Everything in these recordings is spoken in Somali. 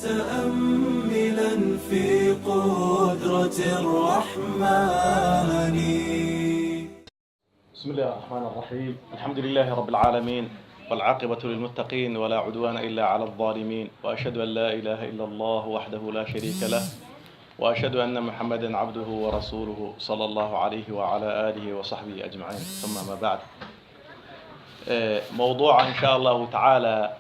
متأملا في قدرة الرحمن. بسم الله الرحمن الرحيم، الحمد لله رب العالمين، والعاقبة للمتقين، ولا عدوان إلا على الظالمين، وأشهد أن لا إله إلا الله وحده لا شريك له، وأشهد أن محمدا عبده ورسوله صلى الله عليه وعلى آله وصحبه أجمعين، ثم ما بعد. موضوع إن شاء الله تعالى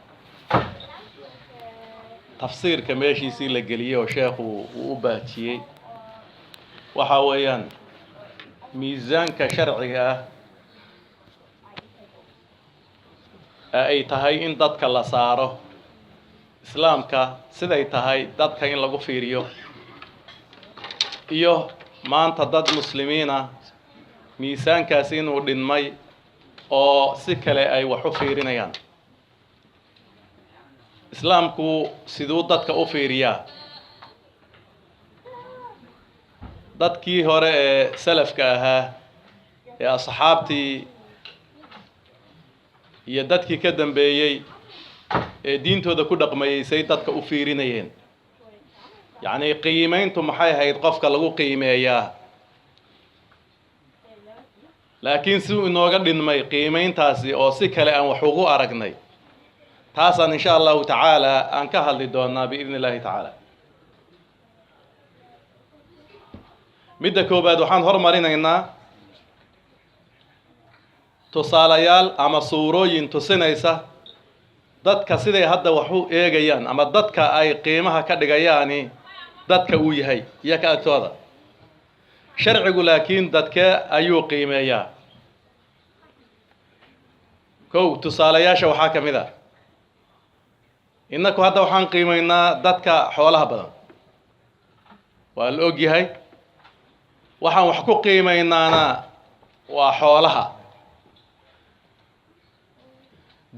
tafsiirka meeshiisii la geliyey oo sheekhu uu u baajiyey waxa weeyaan miisaanka sharciga ah ee ay tahay in dadka la saaro, islaamka siday tahay dadka in lagu fiiriyo, iyo maanta dad muslimiina miisaankaasi inuu dhinmay oo si kale ay wax u fiirinayaan. Islaamku siduu dadka u fiiriyaa? Dadkii hore ee salafka ahaa ee asxaabtii iyo dadkii ka dambeeyey ee diintooda ku dhaqmayey say dadka u fiirinayeen? Yacni qiimeyntu maxay ahayd qofka lagu qiimeeyaa? Laakiin si uu inooga dhinmay qiimeyntaasi oo si kale aan wax ugu aragnay, taasaan insha allahu tacaala aan ka hadli doonaa biidni illahi tacaala. Midda koowaad, waxaan hormarinaynaa tusaalayaal ama suurooyin tusinaysa dadka siday hadda wax u eegayaan ama dadka ay qiimaha ka dhigayaani dadka uu yahay iyo ka agtooda sharcigu, laakiin dadkee ayuu qiimeeyaa? Kow, tusaalayaasha waxaa ka mid a, innaku hadda waxaan qiimeynaa dadka xoolaha badan, waa la og yahay. Waxaan wax ku qiimeynaana waa xoolaha.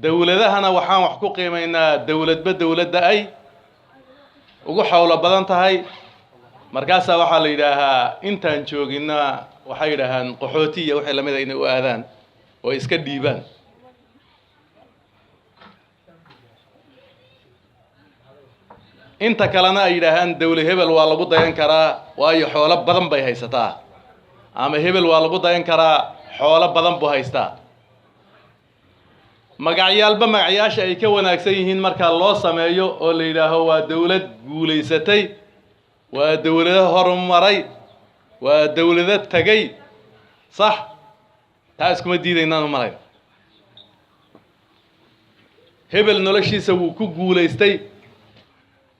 Dowladahana waxaan wax ku qiimeynaa dowladba dowladda ay ugu xowlo badan tahay. Markaasaa waxaa la yidhaahaa intaan joogina waxay yidhaahaan qaxooti iyo wixii lamida inay u aadaan oo iska dhiibaan. Inta kalena ay yidhaahaan dowle hebel waa lagu dayan karaa, waayo xoolo badan bay haysataa, ama hebel waa lagu dayan karaa, xoolo badan buu haystaa. Magacyaalba magacyaasha ay ka wanaagsan yihiin marka loo sameeyo oo la yidhaaho waa dowlad guulaysatay, waa dowlado horumaray, waa dowlado tegay, sax, taa iskuma diidaynaan u malayn. Hebel noloshiisa wuu ku guulaystay,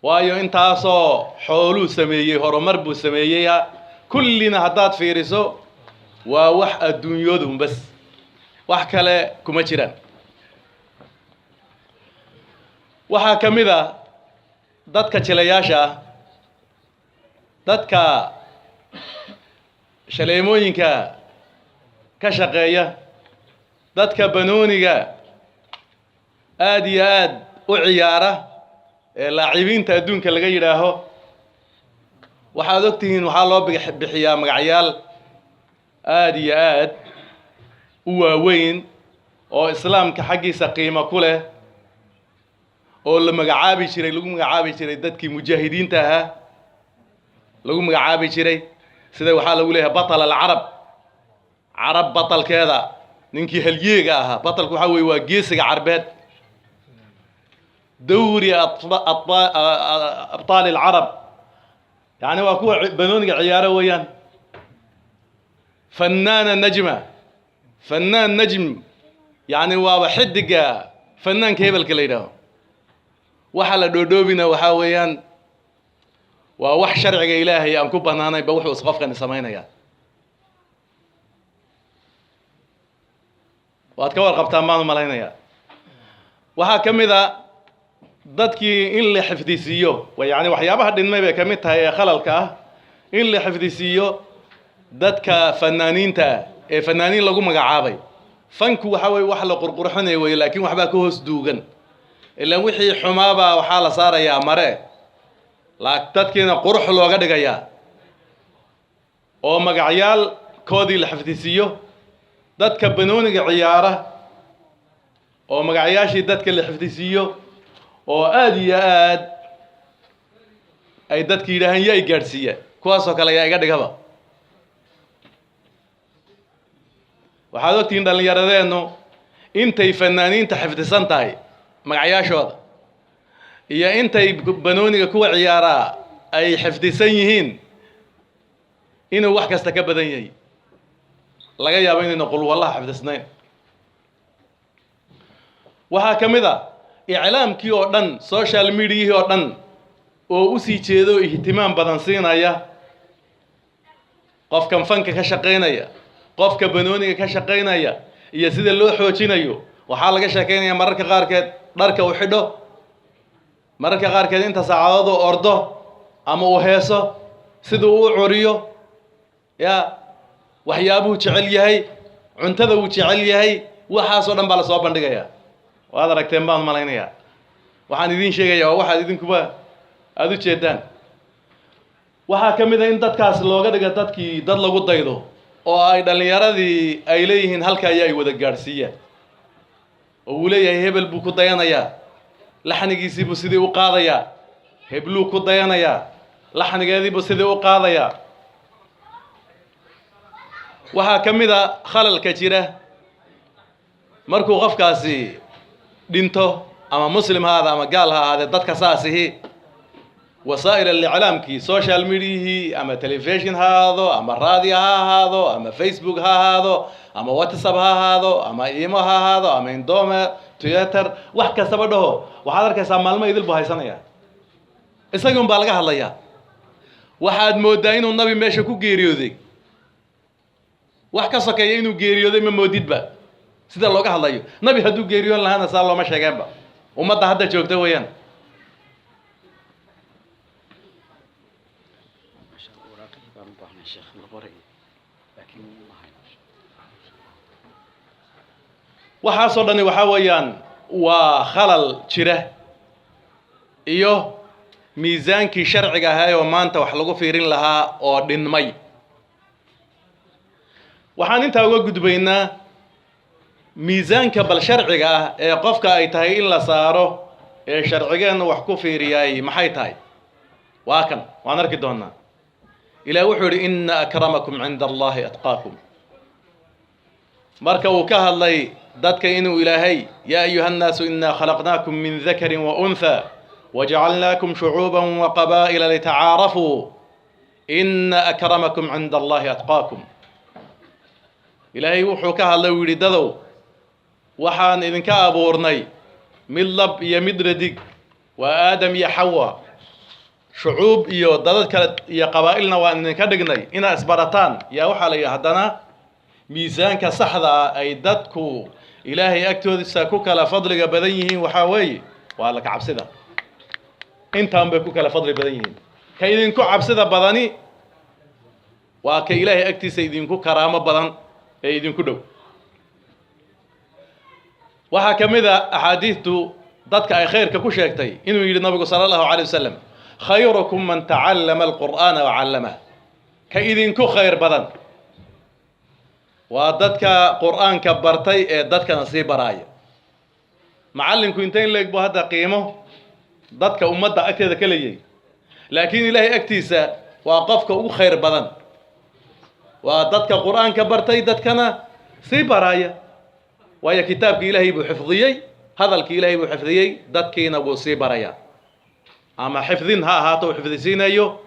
waayo intaasoo xooluu sameeyey, horumar buu sameeyey. Kullina haddaad fiiriso waa wax adduunyadun bas, wax kale kuma jiraan. Waxaa ka mid a dadka jilayaasha ah, dadka shaleemooyinka ka shaqeeya, dadka banooniga aada iyo aad u ciyaara ee laacibiinta adduunka laga yidhaaho. Waxaad og tihiin waxaa loo bixiyaa magacyaal aada iyo aad u waaweyn oo islaamka xaggiisa qiimo ku leh oo la magacaabi jiray, lagu magacaabi jiray dadkii mujaahidiinta ahaa lagu magacaabi jiray. Sida waxaa lagu leeyahay batal alcarab, carab batalkeeda, ninkii halyeega ahaa. Batalku waxaa weye waa geesiga carbeed, dawri abtaali alcarab, yani waa kuwa banooniga ciyaaro weeyaan. Fanaana najma, fanaan najm, yani waaba xidiga fanaanka hebelka la yidhaaho. Waxa la dhoodhoobina waxaa weeyaan waa wax sharciga ilaahay aan ku banaanayn ba wuxuu is qofkani samaynaya. Waad ka warqabtaan baan u malaynayaa. Waxaa ka mid a dadkii in la xifdisiiyo, yani waxyaabaha dhinmay bay ka mid tahay ee khalalka ah, in la xifdisiiyo dadka fanaaniinta ah ee fanaaniin lagu magacaabay. Fanku waxa weye wax la qurqurxinaya weye, laakiin waxbaa ka hoos duugan. Ilaan wixii xumaabaa waxaa la saarayaa mare, dadkiina qurux looga dhigayaa oo magacyaalkoodii la xifdisiiyo. Dadka banooniga ciyaara oo magacyaashii dadka la xifdisiiyo oo aada iyo aad ay dadki yidhaahaan yaa i gaadhsiiya, kuwaasoo kale ayaa iga dhigaba. Waxaad ogtihiin dhallinyaradeennu intay fanaaniinta xifdisan tahay magacyaashooda iyo intay banooniga kuwa ciyaaraa ay xifdisan yihiin inuu wax kasta ka badan yahay. Laga yaabo inayna qulwallaha xifdisnayn. Waxaa ka mid a iclaamkii oo dhan, social mediahii oo dhan oo u sii jeedo ihtimaam badan siinaya qofkan fanka ka shaqaynaya, qofka banooniga ka shaqaynaya iyo sida loo xoojinayo. Waxaa laga sheekaynaya mararka qaarkeed dharka uu xidho, mararka qaarkeed inta saacadood uu ordo ama uu heeso, siduu u curiyo, ya waxyaabuhu jecel yahay, cuntada uu jecel yahay, waxaasoo dhan baa lasoo bandhigayaa. Waad aragteen baan malaynayaa. Waxaan idiin sheegayaa waa waxaad idinkuba aada u jeedaan. Waxaa ka mid a in dadkaas looga dhiga dadkii dad lagu daydo oo ay dhallinyaradii ay leeyihiin halka ayaa ay wada gaadhsiiyaan, oo uu leeyahay hebel buu ku dayanayaa, laxnigiisii buu sidii u qaadayaa, hebluu ku dayanayaa, laxnigeedii buu sidii u qaadayaa. Waxaa ka mid a khalalka jira markuu qofkaasi dhinto, ama muslim ha ahaade ama gaal ha ahaadee, dadka saasihi wasaa'il aliclaamkii, social mediahii, ama telefishin ha ahaado, ama raadiyo ha ahaado, ama Facebook ha ahaado, ama WhatsApp ha ahaado, ama imo ha ahaado, ama indome, Twitter, wax kastaba dhaho, waxaad arkaysaa maalmo idil buu haysanaya, isagii un baa laga hadlayaa. Waxaad mooddaa inuu nabi meesha ku geeriyooday, wax ka sokeeya inuu geeriyooday ma moodidba sida looga hadlayo. Nabi hadduu geeriyoon lahaana saa looma sheegeenba. Ummadda hadda joogta weeyaan. Waxaasoo dhani waxaa weeyaan waa khalal jira iyo miisaankii sharciga ahaa oo maanta wax lagu fiirin lahaa oo dhinmay. Waxaan intaa uga gudbaynaa miisaanka bal sharciga ah ee qofka ay tahay in la saaro ee sharcigeenna wax ku fiiriyaay maxay tahay. Waa kan waan arki doonaa. Ilaah wuxuu yidhi inna akramakum cinda Allahi atqaakum. Marka uu ka hadlay dadka inuu Ilaahay yaa ayuha nnaasu innaa khalaqnaakum min dakarin wa unthaa wajacalnaakum shucuuban wa qabaa'ila litacaarafuu inna akramakum cinda Allahi atqaakum. Ilaahay wuxuu ka hadlay uu yidhi dadow, waxaan idinka abuurnay mid lab iyo mid radig, waa Aadam iyo Xawa, shucuub iyo dadad kale iyo qabaa'ilna waan idinka dhignay inaad isbarataan. Yaa waxaa la yidhi haddana miisaanka saxda ah ay dadku Ilaahay agtoodisa ku kala fadliga badan yihiin waxaa weeye waa laka cabsida. Intaan bay ku kala fadli badan yihiin. Ka idinku cabsida badani waa ka Ilaahay agtiisa idinku karaamo badan ee idinku dhow. Waxaa ka mid a axaadiidtu dadka ay khayrka ku sheegtay inuu yidhi nabigu sala Allahu calayh wasalam khayrukum man tacallama alqur'aana wa callamah. Ka idinku khayr badan waa dadka qur'aanka bartay ee dadkana sii baraaya. Macallinku inta in leeg buu hadda qiimo dadka ummadda agteeda ka leeyahay, laakiin Ilaahay agtiisa waa qofka ugu khayr badan waa dadka qur'aanka bartay dadkana sii baraaya. Waayo kitaabkii Ilaahay buu xifdiyey, hadalkii Ilaahay buu xifdiyey, dadkiina wuu sii barayaa. Ama xifdin ha ahaato uu xifdisiinayo,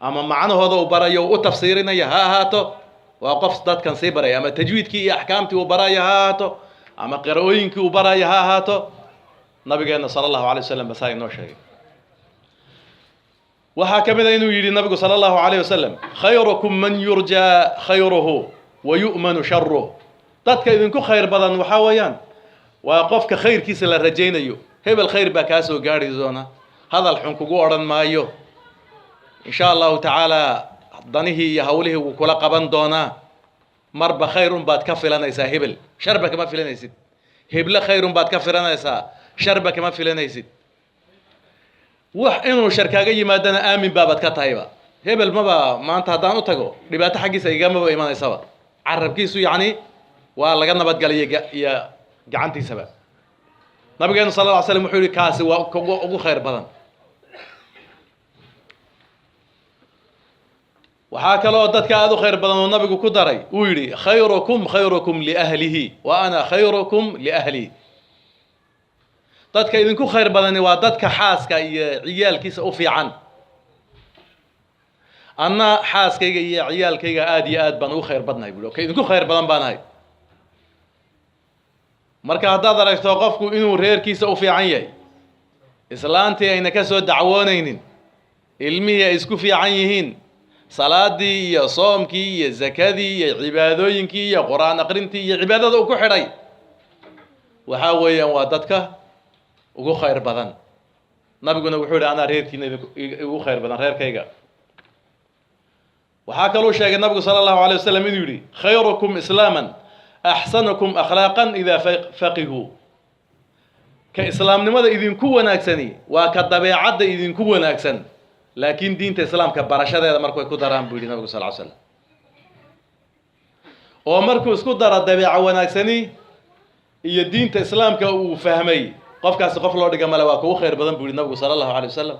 ama macnahooda uu barayo uu u tafsiirinayo ha ahaato, waa qof dadkan sii baraya. Ama tajwiidkii iyo axkaamtii uu baraya ha ahaato, ama qira'ooyinkii uu baraya ha ahaato. Nabigeenna sala Allahu alay wasalam basaa inoo sheegay. Waxaa ka mid a inuu yidhi nabigu sala Allahu alayh wasalam khayrukum man yurjaa khayruhu wa yu'manu sharuh. Dadka idinku khayr badan waxaa weeyaan waa qofka khayrkiisa la rajaynayo. Hebel khayr baa kaa soo gaari doona, hadal xun kugu odhan maayo, insha Allahu tacaala danihii iyo hawlihii wuu kula qaban doonaa. Marba khayr un baad ka filanaysaa hebel, sharba kama filanaysid. Heble khayr un baad ka filanaysaa, sharba kama filanaysid. Wax inuu shar kaaga yimaadana aamin baabaad ka tahayba. Hebel maba maanta haddaan u tago dhibaato xaggiisa igamaba imanaysaba, carabkiisu yacni waa laga nabadgaliya iyo gacantiisaba. Nabigeenu sal lla ly slam wuxuu yihi kaasi waa ugu khayr badan. Waxaa kaloo dadka aada u khayr badan oo nabigu ku daray, uu yidhi: "Khayrukum khayrukum liahlihi wa ana khayrukum liahli." Dadka idinku khayr badani waa dadka xaaska iyo ciyaalkiisa u fiican. Anna xaaskayga iyo ciyaalkayga aada iyo aad baan ugu khayr badnahay, bui. Ka idinku khayr badan baan ahay. Marka haddaad aragto qofku inuu reerkiisa u fiican yahay, islaantii ayna ka soo dacwoonaynin, ilmihii ay isku fiican yihiin, salaadii iyo soomkii iyo zakadii iyo cibaadooyinkii iyo Qur-aan aqrintii iyo cibaadada uu ku xidhay, waxaa weeyaan waa dadka ugu khayr badan. Nabiguna wuxuu yihi: "Anaa reerkiina igu khayr badan reerkayga." Waxaa kaluu sheegay nabigu sala Allahu alayh wasalam inuu yidhi: "Khayrukum islaaman axsanukum akhlaaqan idaa faqihuu." Ka islaamnimada idinku wanaagsani waa ka dabeecadda idinku wanaagsan, laakiin diinta islaamka barashadeeda marku ay ku daraan, buu yidhi nabigu sal ly slam. Oo markuu isku daro dabeeco wanaagsani iyo diinta islaamka uu fahmay, qofkaasi qof loo dhiga male, waa kugu khayr badan, buu yihi nabigu sala Allahu alay wasalam.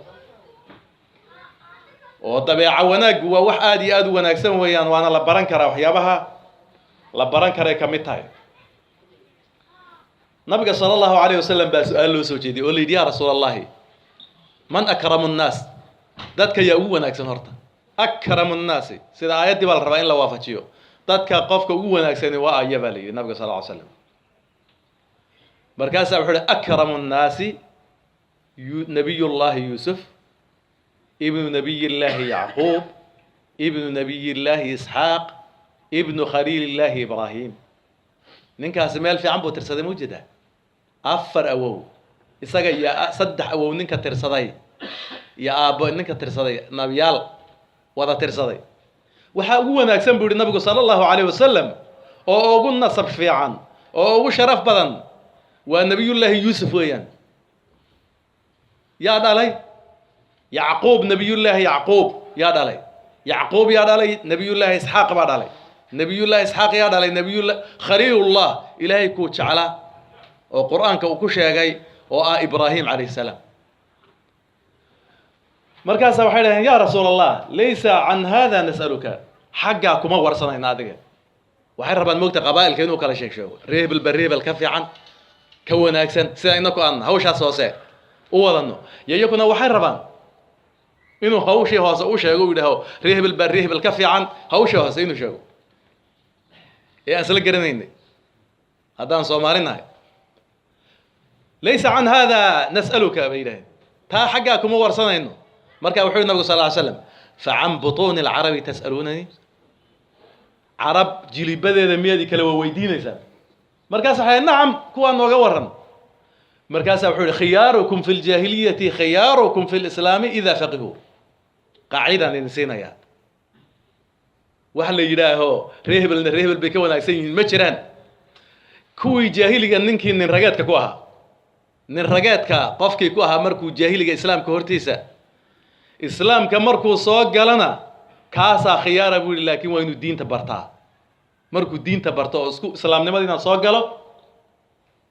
Oo dabeeco wanaaggu waa wax aada iyo aada u wanaagsan weeyaan, waana la baran karaa, waxyaabaha la baran karay ka mid tahay. Nabiga sala Allahu alayh wasalam baa su-aal loo soo jeediyey oo la yidhi: "Yaa Rasuul Allahi, man akramu nnaas?" Dadka yaa ugu wanaagsan horta? Akramu nnaasi, sida aayaddii baa la rabaa in la waafajiyo. Dadka qofka ugu wanaagsani waa aya, baa la yidhi nabiga sal ly slam. Markaasaa wuxuu uhi: "Akramu nnaasi nabiy Llahi Yuusuf, ibnu nabiy Llaahi Yacquub, ibnu nabiy Llaahi Isxaaq, ibnu khaliil Illaahi Ibraahim." Ninkaasi meel fiican buu tirsaday, ma ujeedaa? Afar awow isaga iyo saddex awow ninka tirsaday iyo aabbo ninka tirsaday, nabiyaal wada tirsaday, waxaa ugu wanaagsan, buu yihi nabigu sala Allahu alayh wasalam, oo ugu nasab fiican oo ugu sharaf badan waa Nabiyullaahi Yuusuf weeyaan. Yaa dhalay? Yacquub. Nabiyullaahi Yacquub yaa dhalay? Yacquub yaa dhalay? Nabiyullaahi Isxaaq baa dhalay. Nabiyullaahi Isxaaq yaa dhalay? Nabiyullah Khaliilullah, Ilaahay kuu jeclaa oo Qur-aanka uu ku sheegay, oo ah Ibraahim calayhi salaam. Markaasa waxay dhaheen: "Yaa Rasuul Allah, laysa can hada nas'aluka." Xaggaa kuma warsanayna adiga. Waxay rabaan, moogta, qabaa'ilka inuu kala sheeg sheego, reebel ba reebel ka fiican, ka wanaagsan, sida inaku aan hawshaas hoose u wadano. Iyo iyakuna waxay rabaan inuu hawshii hoose u sheego, u yidhaaho reebel baa reebel ka fiican, hawshii hoose inuu sheego ee aan isla garanaynay haddaan Soomaali nahay. "Laysa can hada nas'aluka," bay yidhaheen, taa xaggaa kuma warsanayno. Marka wuxuu yihi nabigu sal ly slam: "Facan butuuni alcarabi tas'aluunani?" Carab jilibadeeda miyaad i kala waa weydiinaysaa? Markaas waxay: "Nacam, kuwaa nooga waran." Markaasaa wuxuu yihi: "Khiyaarukum fi ljaahiliyati khiyaarukum fi lislaami idaa faqihuu." Qaacidaan idin siinayaa. Wax la yidhaaho ree hebelna ree hebel bay ka wanaagsan yihiin ma jiraan. Kuwii jaahiliga, ninkii nin rageedka ku ahaa, nin rageedka qofkii ku ahaa markuu jaahiliga, islaamka hortiisa, islaamka markuu soo galana, kaasaa khiyaara, buu yihi. Laakiin waa inuu diinta bartaa. Markuu diinta barto oo isku islaamnimadiina soo galo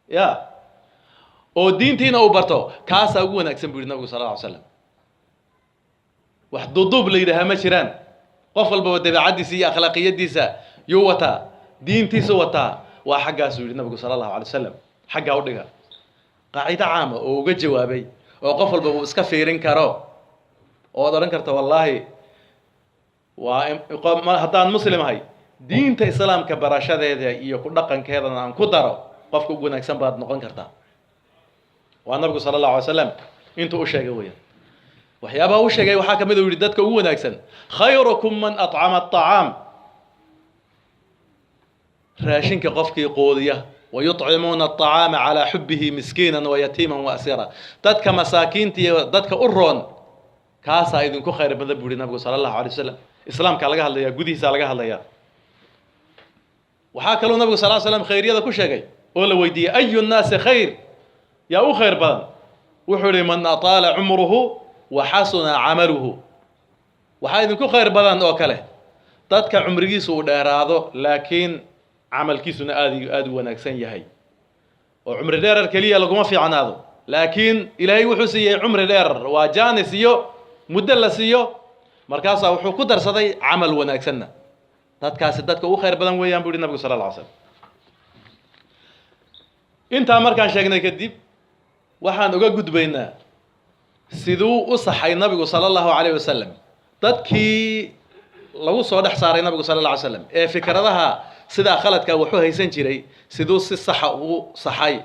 ya oo diintiina uu barto, kaasaa ugu wanaagsan, buu yihi nabigu sal lla ly slam. Wax duduub la yidhaahaa ma jiraan. Qof walbaba dabeecaddiisa iyo akhlaaqiyadiisa yuu wataa, diintiisu wataa. Waa xaggaasuu yidhi nabigu sala Allahu alay wasalam. Xaggaa udhiga qaacido caama oo uga jawaabay oo qof walba uu iska fiirin karo, oo ad odhan karto: "Wallaahi, waa haddaan muslim ahay, diinta islaamka barashadeeda iyo ku dhaqankeedana aan ku daro, qofka ugu wanaagsan baad noqon kartaa." Waa nabigu sala Allahu alay slam intuu u sheegay weeyaan. Waxyaabaha u sheegay waxaa kamid u yihi dadka ugu wanaagsan: "Khayrukum man acama aطacaam," raashinka qofkii quudiya. "Wayuطcimuuna aطacaama calaa xubihi miskiina wayatiima waasira." Dadka masaakiinta iyo dadka u roon kaasaa idinku khayr badan, bu yihi nabigu sala Allahu alay wasalam. Islaamkaa laga hadlaya, gudihiisaa laga hadlaya. Waxaa kaloo nabigu sal slam khayryada ku sheegay oo la weydiiyey: "Ayu nnaasi khayr?" Yaa u khayr badan? Wuxuu yihi: "Man ataala cumruhu wa xasuna camaluhu." Waxaa idinku khayr badan oo kale dadka cumrigiisu uu dheeraado, laakiin camalkiisuna aad iyo aada u wanaagsan yahay. Oo cumri dheerar keliya laguma fiicnaado, laakiin Ilaahay wuxuu siiyey cumri dheerar waa jaanis iyo muddo la siiyo. Markaasaa wuxuu ku darsaday camal wanaagsanna. Dadkaasi dadka ugu khayr badan weeyaan, buu yihi nabigu sala alla alay slam. Intaa markaan sheegnay kadib, waxaan uga gudbaynaa siduu u saxay nabigu sala allahu calayh wasalam dadkii lagu soo dhex saaray nabigu sala alla alay slam ee fikradaha sidaa khaladka waxu haysan jiray, siduu si saxa ugu saxay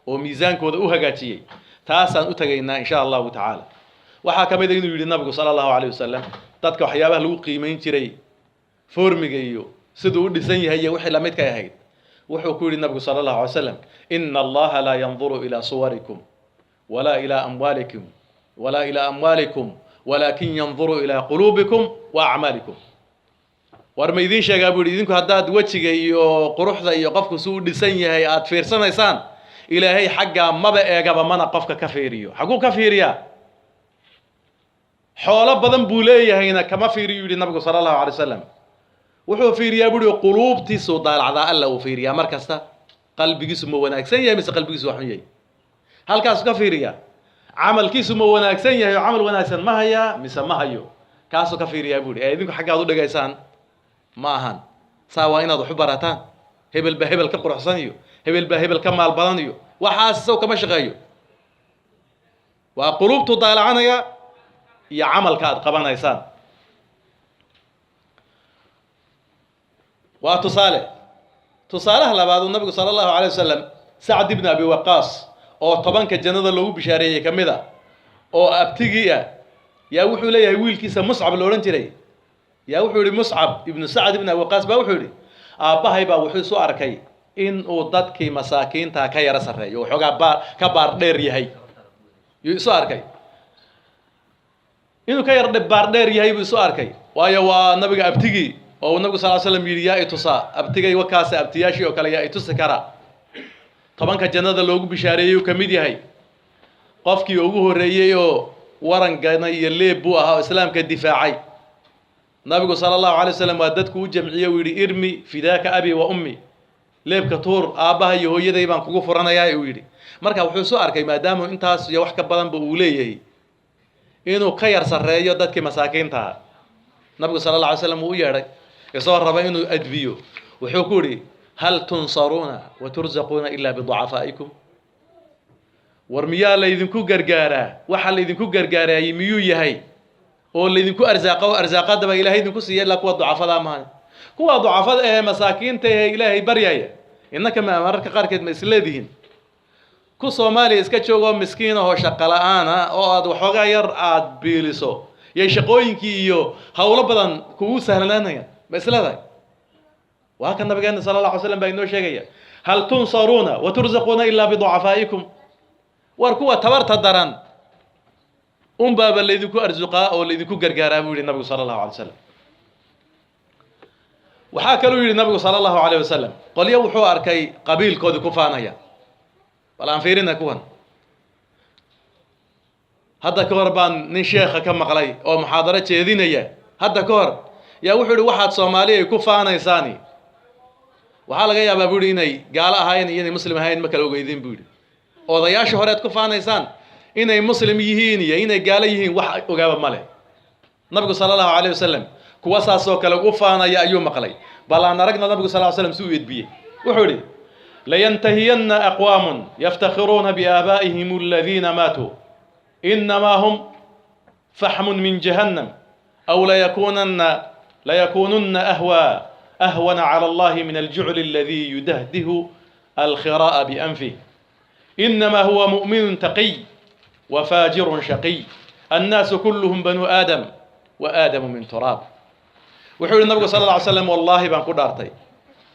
oo miisaankooda u hagaajiyey. Taasaan u tegaynaa insha allahu tacaala. Waxaa ka mid a inuu yidhi nabigu sala allahu calayh wasalam, dadka waxyaabaha lagu qiimayn jiray foormiga iyo siduu u dhisan yahay iyo wixii lamidkay ahayd, wuxuu ku yidhi nabigu sala allahu alay slam: "Ina allaha laa yanduru ilaa suwarikum walaa ilaa amwaalikum walaa ilaa amwaalikum, walaakin yanduru ilaa quluubikum wa acmaalikum." War ma idiin sheegaa, buu yidhi, idinku haddaad wejiga iyo quruxda iyo qofku si u dhisan yahay aad fiirsanaysaan, Ilaahay xaggaa maba eegaba, mana qofka ka fiiriyo. Xaguu ka fiiriyaa? Xoolo badan buu leeyahayna kama fiiriyo, yidhi nabigu sala allahu alay wasalam. Wuxuu fiiriyaa, buu yihi, quluubtiisuu daalacdaa. Alla uu fiiriyaa mar kasta qalbigiisu ma wanaagsan yahay mise qalbigiisu waa xun yahay, halkaasuu ka fiiriyaa. Camalkiisu ma wanaagsan yahay oo camal wanaagsan ma hayaa mise ma hayo, kaasuu ka fiiriyaa, buu yihi. Ee idinku xaggaad u dhigaysaan ma ahan saa. Waa inaad wax u barataan. Hebel baa hebel ka quruxsan iyo hebel baa hebel ka maal badan iyo waxaas isaw kama shaqeeyo. Waa quluubtu daalacanaya iyo camalka aad qabanaysaan. Waa tusaale. Tusaalaha labaad uu nabigu sala allahu alay wasalam, Sacd ibn Abi Waqaas oo 10-ka jannada loogu bishaareeyey ka mid a oo abtigii ah, yaa wuxuu leeyahay wiilkiisa Muscab la odhan jiray, yaa wuxuu yihi, Muscab ibnu Sacd ibn Abi Waqaas baa wuxuu yidhi, aabbahay baa wuxuu isu arkay in uu dadkii masaakiinta ka yaro sarreeyo, waxoogaa baar ka baar dheer yahay yuu isu arkay, inuu ka yar baar dheer yahay buu isu arkay. Waayo, waa nabiga abtigii oo uu nabigu sal slam yidhi: "Yaa itusaa abtigay?" Wakaasa abtiyaashii oo kale yaa itusi kara? 10-ka jannada loogu bishaareeyey uu ka mid yahay. Qofkii ugu horreeyey oo waran ganay iyo leeb buu ahaa oo islaamka difaacay. Nabigu sala allahu alay wasalam waa dadku u jamciyey, uu yidhi: "Irmi, fidaaka abi wa ummi, leebka tuur, aabbaha iyo hooyaday baan kugu furanayaa," uu yidhi. Marka wuxuu isu arkay, maadaama intaas iyo wax ka badanba uu leeyahay, inuu ka yar sarreeyo dadkii masaakiinta ahaa. Nabigu sala alla alay slam wuu u yeedhay isagoo raba inuu adbiyo. Wuxuu ku yidhi: "Hal tunsaruuna wa turzaquuna ilaa biducafaa'ikum? War miyaa laydinku gargaaraa? Waxa laydinku gargaaraayey miyuu yahay oo laydinku arsaaqo oo arsaaqadaba Ilaahay idinku siiya ilaa kuwa ducafadaa maaha, kuwa ducafada ahee masaakiinta ahee Ilaahay baryaya?" Innaka ma mararka qaarkeed ma isleedihiin ku Soomaaliya iska joogoo miskiin ahoo shaqo la-aan ah oo aad waxoogaa yar aad biiliso yay shaqooyinkii iyo howlo badan kugu sahlanaanayaan, ma isleedahay? Waa kan nabigeena sala alla alay slam baa inoo sheegaya: "Hal tunsaruuna wa turzaquuna ilaa biducafaa'ikum?" War kuwa tabarta daran unbaaba laydinku arsuqaa oo laydinku gargaaraa, buu yihi nabigu sala allahu alay slam. Waxaa kaluu yidhi nabigu sala allahu alayh wasalam, qolyo wuxuu arkay qabiilkoodii ku faanaya. Bal aan fiirina kuwan. Hadda ka hor baan nin sheekha ka maqlay oo muxaadaro jeedinaya hadda ka hor, yaa wuxuu yihi: "Waxaad Soomaali ay ku faanaysaani waxaa laga yaabaa," buu yihi, "inay gaalo ahaayeen iyo inay muslim ahaayeen ma kala ogeydin," buu yidhi. "Odayaasha horeed ku faanaysaan inay muslim yihiin iyo inay gaalo yihiin wax ogaaba ma leh." Nabigu sala allahu alayh wasalam kuwa saasoo kale u faanaya ayuu maqlay. Bal aan aragna nabigu sal slam si uu edbiyey. Wuxuu yidhi: "Layantahiyanna aqwaamun yaftakhiruuna biaabaa'ihim aladiina maatuu, inamaa hum faxmun min jahannam, aw layakununna ahwana cala allahi min aljucli aladi yudahdihu alkhiraa'a bianfih. Inamaa huwa mu'minun taqiy wafaajirun shaqiy. Annaasu kulluhum banu aadam wa aadamu min turaab." Wuxuu yihi nabigu sal alla ly slam: "Wallaahi baan ku dhaartay,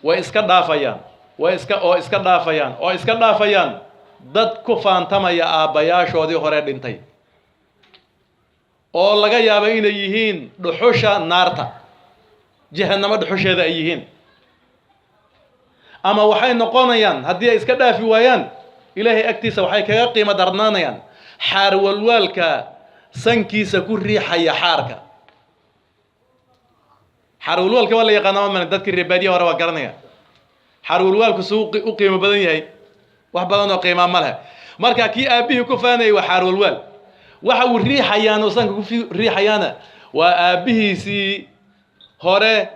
way iska dhaafayaan, way iska oo iska dhaafayaan oo iska dhaafayaan dad ku faantamaya aabbayaashoodii hore dhintay oo laga yaabo inay yihiin dhuxusha naarta jahannamo dhuxusheeda ay yihiin, ama waxay noqonayaan haddii ay iska dhaafi waayaan Ilaahay agtiisa waxay kaga qiimo darnaanayaan xaar walwaalka sankiisa ku riixaya xaarka." Xaar walwaalka waa la yaqaana, ma dadkii reer baadiyaha hore waa garanaya xaar walwaalku suu u qiimo badan yahay. Wax badan oo qiimaa ma leh. Marka kii aabbihii ku faanayay waa xaar walwaal, waxa uu riixayaana oo sanka ku riixayaana Waa aabbihiisii hore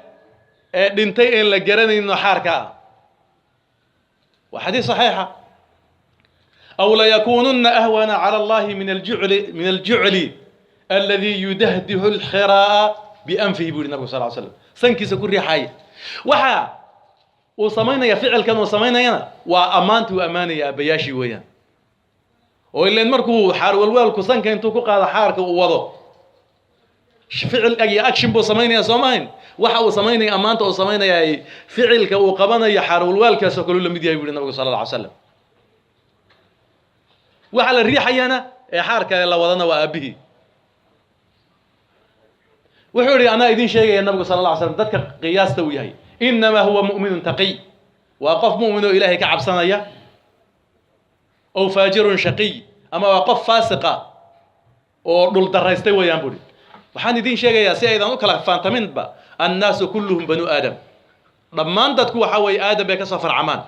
ee dhintay een la garanayno xaarka ah. Waa xadiis saxiixa. Aw layakuununna ahwana cala Allahi min aljucli aladi yudahdihu alxiraa'a bianfihi, buu yihi nabigu sal slam, sankiisa ku riixaya. Waxa uu samaynaya, ficilkan uu samaynayana, waa ammaantii uu ammaanaya aabbayaashii weeyaan. Oo ileen markuu xaarwalwaalku sanka intuu ku qaado xaarka uu wado, ficil iyo action buu samaynaya, soo mahayn? Waxa uu samaynaya, ammaanta uu samaynaya, ficilka uu qabanayo xaarwalwaalkaasoo kale u la mid yahay, bu yihi nabigu sala alla alay slam. Waxa la riixayana ee xaarka la wadana waa aabbihii. Wuxuu yihi, anaa idin sheegaya nabigu sala alla alay slam dadka qiyaasta uu yahay: innamaa huwa mu'minun taqiy, waa qof mu'min oo Ilaahay ka cabsanaya, ow faajirun shaqiy, ama waa qof faasiqa oo dhul daraystay weeyaan, buuhi. Waxaan idin sheegayaa, si aydan u kala faantaminba, annaasu kulluhum banu Aadam, dhammaan dadku waxa weeye Aadam bay ka soo farcamaan,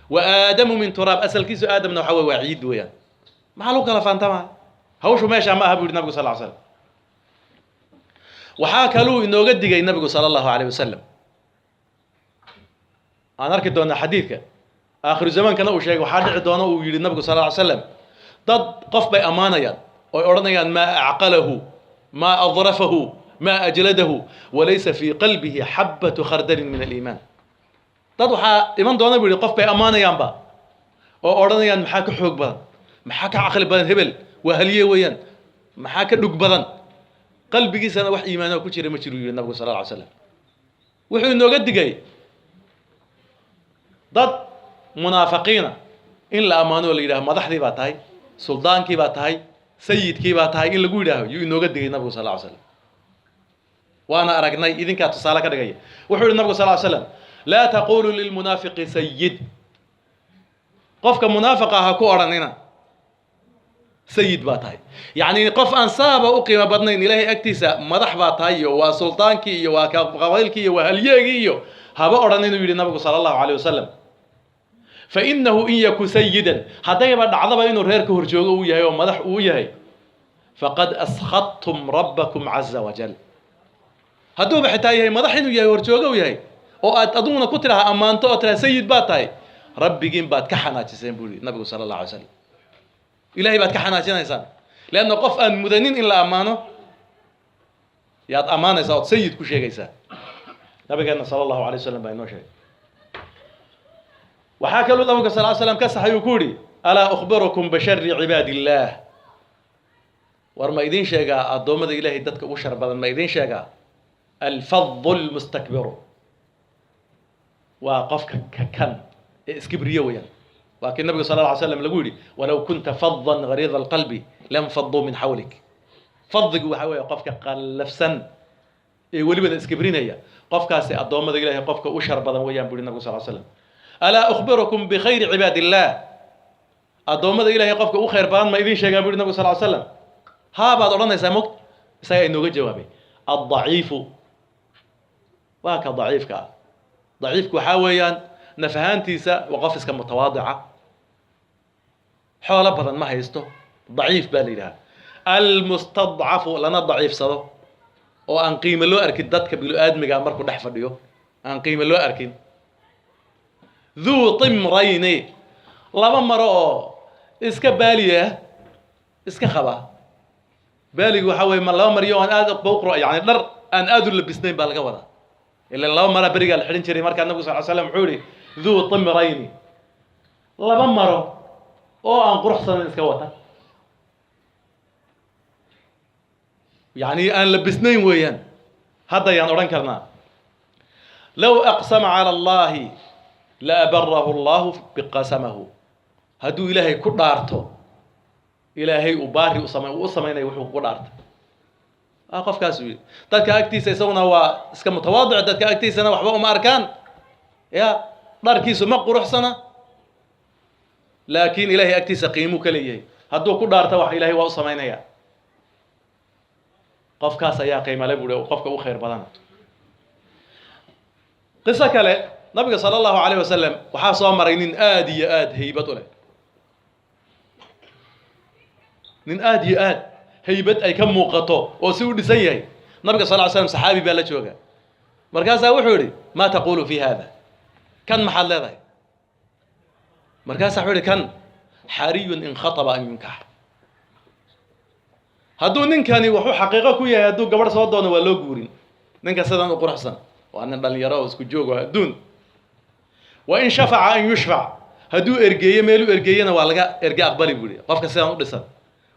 wa Aadamu min turaab, asalkiisu Aadamna waxa weye waa ciid weeyaan. Maxaa lagu kala faantamaa? Hawshu meeshaa ma aha, bu yihi nabigu sal ly slam. Waxaa kaluu inooga digay nabigu sala Allahu alayh wasalam, aan arki doonaa xadiidka aakhiru zamaankana uu sheegay, waxaa dhici doona, uu yidhi nabigu sal ly slam, dad qof bay ammaanayaan oy odhanayaan: maa acqalahu, maa adrafahu, maa ajladahu, walaysa fii qalbihi xabbatu khardalin min aliimaan. Dad waxaa iman doona, bu yihi, qof bay ammaanayaanba oo odhanayaan: maxaa ka xoog badan, maxaa ka caqli badan hebel, waa halye weeyaan, maxaa ka dhug badan? Qalbigiisana wax iimaanoo ku jira ma jiru, yihi nabigu sal lla ly slam. Wuxuu inooga digay dad munaafiqiina in la ammaano oo la yidhaho madaxdii baa tahay, suldaankii baa tahay, sayidkii baa tahay, in lagu yidhaaho yuu inooga digay nabigu sal ly slam. Waana aragnay, idinkaa tusaale ka dhigaya. Wuxuu yihi nabigu sal ly slam: laa taquluu lilmunaafiqi sayid, qofka munaafiqa ha ku odhanina sayid baa tahay. Yacni qof aan saaba u qiimo badnayn Ilaahay agtiisa, madax baa tahay iyo waa sultaankii iyo waa qabaylkii iyo waa halyeegii iyo haba odhan, inuu yidhi nabigu sala Allahu alayh wasalam. Fainahu in yaku sayidan, haddayba dhacdaba inuu reerka horjoogo uu yahay oo madax uu yahay, faqad askhadtum rabbakum caza wajal. Hadduuba xitaa yahay madax, inuu yahay horjoogo u yahay, oo aad aduguna ku tidhaha ammaanto oo tidhaha sayid baad tahay, rabbigiin baad ka xanaajiseen, buu yihi nabigu sala Allah alay slam. Ilahay baad ka xanaajinaysaan, leanna qof aan mudanin in la ammaano yaad ammaanaysaa ood sayid ku sheegaysaa. Nabigeena sala Allahu alay wasalam baa inoo sheegay. Waxaa kaluu nabiga sal slam ka saxay uu ku yidhi: alaa ukhbirukum bishari cibaadi illaah? War ma idiin sheegaa addoommada Ilaahay dadka ugu shar badan? Ma idiin sheegaa? Alfadu lmustakbiru, waa qofka kakan ee iskibriyo weeyaan. Waa kii nabiga sal lla ly slam lagu yidhi: walow kunta fadan galiida alqalbi lanfaduu min xawlik. Fadigu waxa weeye qofka qallafsan ee welibana iskibrinaya. Qofkaasi addoommada Ilahay qofka u shar badan weeyaan, bu yihi nabigu sal slam. Alaa ukhbirukum bikhayri cibaadi illaah? Addoommada Ilahay qofka u khayr badan ma idiin sheegaa, bu yihi nabigu sal slam. Haa baad odhanaysaa mogt. Isagaa inooga jawaabay: addaciifu, waa ka daciifka ah. Daciifku waxaa weeyaan naf ahaantiisa waa qof iska mutawaadica, xoolo badan ma haysto, daciif baa la yidhaha. Almustadcafu, lana daciifsado oo aan qiimo loo arkin dadka bilo-aadmiga markuu dhex fadhiyo, aan qiimo loo arkin. Duu timrayni, laba maro oo iska baaliya iska qaba. Baaligu waxaa weye ma laba maryo aan aad bawqro, yani dhar aan aad u labisnayn baa laga wadaa, ilan laba mara berigaa la xidhan jiray. Markaa nabigu sal slam wuxuu yihi: duu timrayni, laba maro oo aan quruxsanayn iska wata, yacni aan labisnayn weeyaan. Hadda yaan odhan karnaa: low aqsama cala Allahi la abarahu Allahu biqasamahu. Hadduu Ilaahay ku dhaarto, Ilaahay uu baari usama uu u samaynaya wuxuu ku dhaartay. Qofkaas uu yidhi, dadka agtiisa isaguna waa iska mutawaadic, dadka agtiisana waxba uma arkaan, ya dharkiisu ma quruxsana, laakiin Ilaahay agtiisa qiimuu ka leeyahay. Hadduu ku dhaarto wax, Ilahay waa u samaynaya. Qofkaas ayaa qiimale, buuri, qofka u khayr badana. Qiso kale, nabiga sala Allahu alayh wasalam waxaa soo maray nin aad iyo aad haybad u leh, nin aad iyo aad haybad ay ka muuqato oo si u dhisan yahay. Nabiga sal ly slam saxaabi baa la jooga. Markaasaa wuxuu yidhi: "Maa taquulu fi hada? Kan maxaad leedahay?" Markaasaa wuxuu yihi: "Kan xariyun in khataba an yunkax." Hadduu ninkani wuxuu xaqiiqo ku yahay, hadduu gabadh soo doono waa loo guurin. Ninka sidan u quruxsan waa nin dhalinyaro oo isku joog oo adduun. Wa in shafaca an yushfac, hadduu ergeeyo, meel u ergeeyana waa laga erge aqbali, buu yihi, qofka sidaan u dhisan.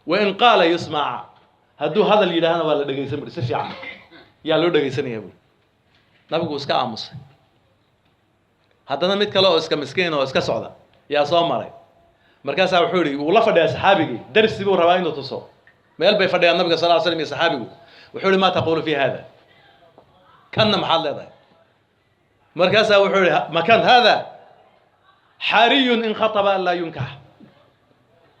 Wa in qaala yusmaca, hadduu hadal yidhaahna waa la dhegaysan, buri, si fiican yaa loo dhegaysanaya, buri. Nabigu iska aamusay. Haddana mid kale oo iska miskiin oo iska socda yaa soo maray. Markaasaa wuxuu yihi, wuu la fadhiyaa saxaabigii, darsi buu rabaa inuu tuso. Meel bay fadhiyaan nabiga sal ly slam iyo saxaabigu. Wuxuu yihi: "Maa taqulu fi hada? Kanna maxaad leedahay?" Markaasaa wuxuu yihi: "Makan hada xariyun in khataba an laa yunkax."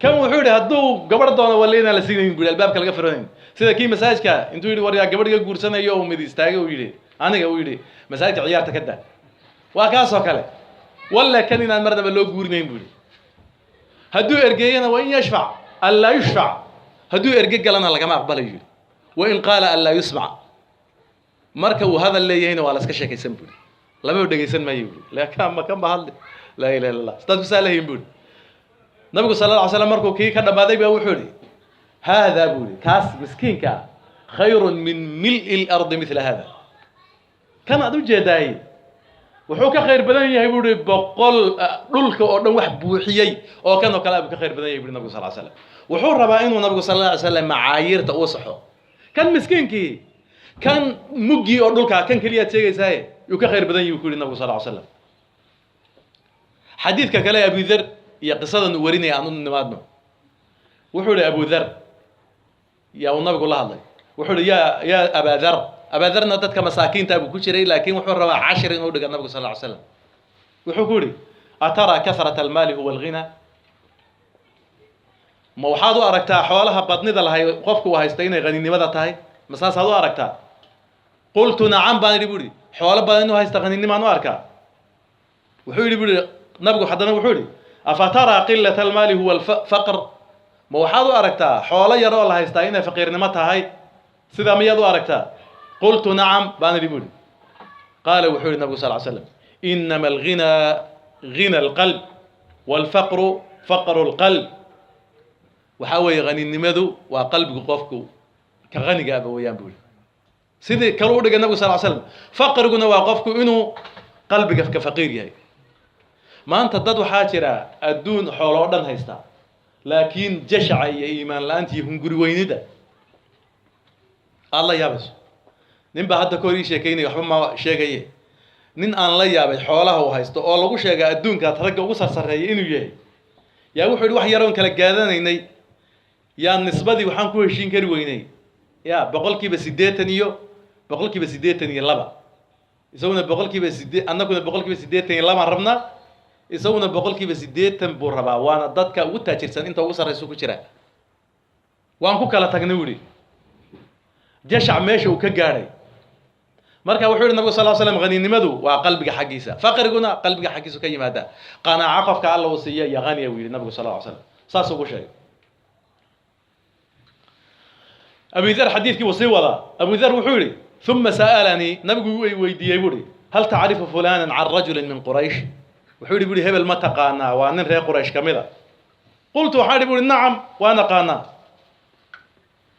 Kan wuxuu yidhi hadduu gabadh doono walla inaan la siinayn, bui, albaabka laga firanayn. Sida kii masaajka intuu yidhi: "War yaa gabadh iga guursanayo?" Uu mid istaagay, uu yidhi aniga, uu yidhi: "Masaajidka ciyaarta ka daa." Waa kaasoo kale. Walla kan inaan marnaba loo guurinayn, buu yidhi. Hadduu ergeeyana, wa in yashfac an laa yushfac, hadduu erge galana lagama aqbalayo, yidhi. Wa in qaala an laa yusmac, marka uu hadal leeyahayna waa la iska sheekaysan, buu yidhi, lamaba dhegaysan maayo, bui. Laakin ma kan ba hadli? Laa ilaha illa Allah, sidaad kusaa leeyihin, buu yidhi. Nabigu sal alla ly slam markuu kii ka dhammaaday baa wuxuu yihi: "Haadaa," buu yihi, "kaas miskiinka ah, khayrun min mil'i lardi mila hada." Kan aad u jeedaay wuxuu ka khayr badan yahay, buu ihi, 100 dhulka oo dhan wax buuxiyey oo kan oo kale buu ka khayr badan yahay, bui nabigu sal slam. Wuxuu rabaa inuu nabigu sal alla alay slam macaayirta uu saxo. Kan miskiinkii, kan muggii oo dhulkaa, kan keliyaad sheegaysaaye, yuu ka khayr badan yahi, buu ku yihi nabigu sal ly slam. Xadiidka kale Abu Dhar iyo qisadan uu warinaya aan u nimaadno. Wuxuu yihi Abu Dhar yaa uu nabigu la hadlay, wuxuu yihi: Yaa Abaa Dhar." Abaa Dharna dadka masaakiinta buu ku jiray, laakiin wuxuu rabaa cashir inuu dhiga nabigu sal ly slam. Wuxuu ku yihi: "Ataraa kasrata almaali huwa alghina? Ma waxaad u aragtaa xoolaha badnida lahay qofku uu haysta inay haninimada tahay? Ma saasaad u aragtaa?" "Qultu nacam," baan idhi, bu ihi, "xoolo badan inuu haysta haninimaan u arkaa." Wuxuu yidhi, bu ihi nabigu, haddana wuxuu yihi: "Afataraa qilata almaali huwa alfaqr? Ma waxaad u aragtaa xoolo yar oo la haystaa inay faqiirnimo tahay? Sidaa miyaad u aragtaa?" "Qultu nacam," baan idhi, bu ihi. Qaala, wuxuu yihi nabigu sal ly slam: "Inama alghinaa ghina alqalb walfaqru faqru lqalb." Waxaa weeye haninimadu waa qalbigu qofku ka hanigaaba weeyaan, bu yihi. Sidii kalu u dhigay nabigu sal ly slam, faqriguna waa qofku inuu qalbiga ka faqiir yahay. Maanta dad waxaa jira adduun xoolo o dhan haysta, laakiin jashaca iyo iimaan la-aanta iyo hunguri weynida aada la yaabayso. Nin baa hadda kahor ii sheekeynaya, waxba ma sheegaye, nin aan la yaabay xoolaha uu haysto oo lagu sheega adduunkaad ragga ugu sarsareeya inuu yahay, yaa wuxuu yihi: "Wax yaroon kala gaadanaynay yaa nisbadii waxaan ku heshiin kari weynay, ya 80% iyo 82%, isaguna 8%, annaguna 82% rabnaa, isaguna 80% buu rabaa, waana dadka ugu taajirsan, inta ugu sarraysa ku jira. Waan ku kala tagnay," u yihi. Jashac meesha uu ka gaadhay. Marka wuxuu yihi nabigu sal l slam: haninimadu waa qalbiga xaggiisa, faqriguna qalbiga xaggiisu ka yimaada. Qanaaco qofka Alla uu siiya iyo haniya, buu yihi nabigu sal ly slam, saas ugu sheegay Abi Dhar. Xadiidkii buu sii wadaa. Abu Dhar wuxuu yihi: "Uma sa'alanii," nabigu weydiiyey, bu uhi, "hal tacrifu fulana can rajuli min Quraysh?" Wuxuu yihi, bu uhi, "Hebel ma taqaanaa? Waa nin reer Quraysh ka mid a." "Qultu," waxaan idhi, bu uhi, "nacam, waan aqaanaa.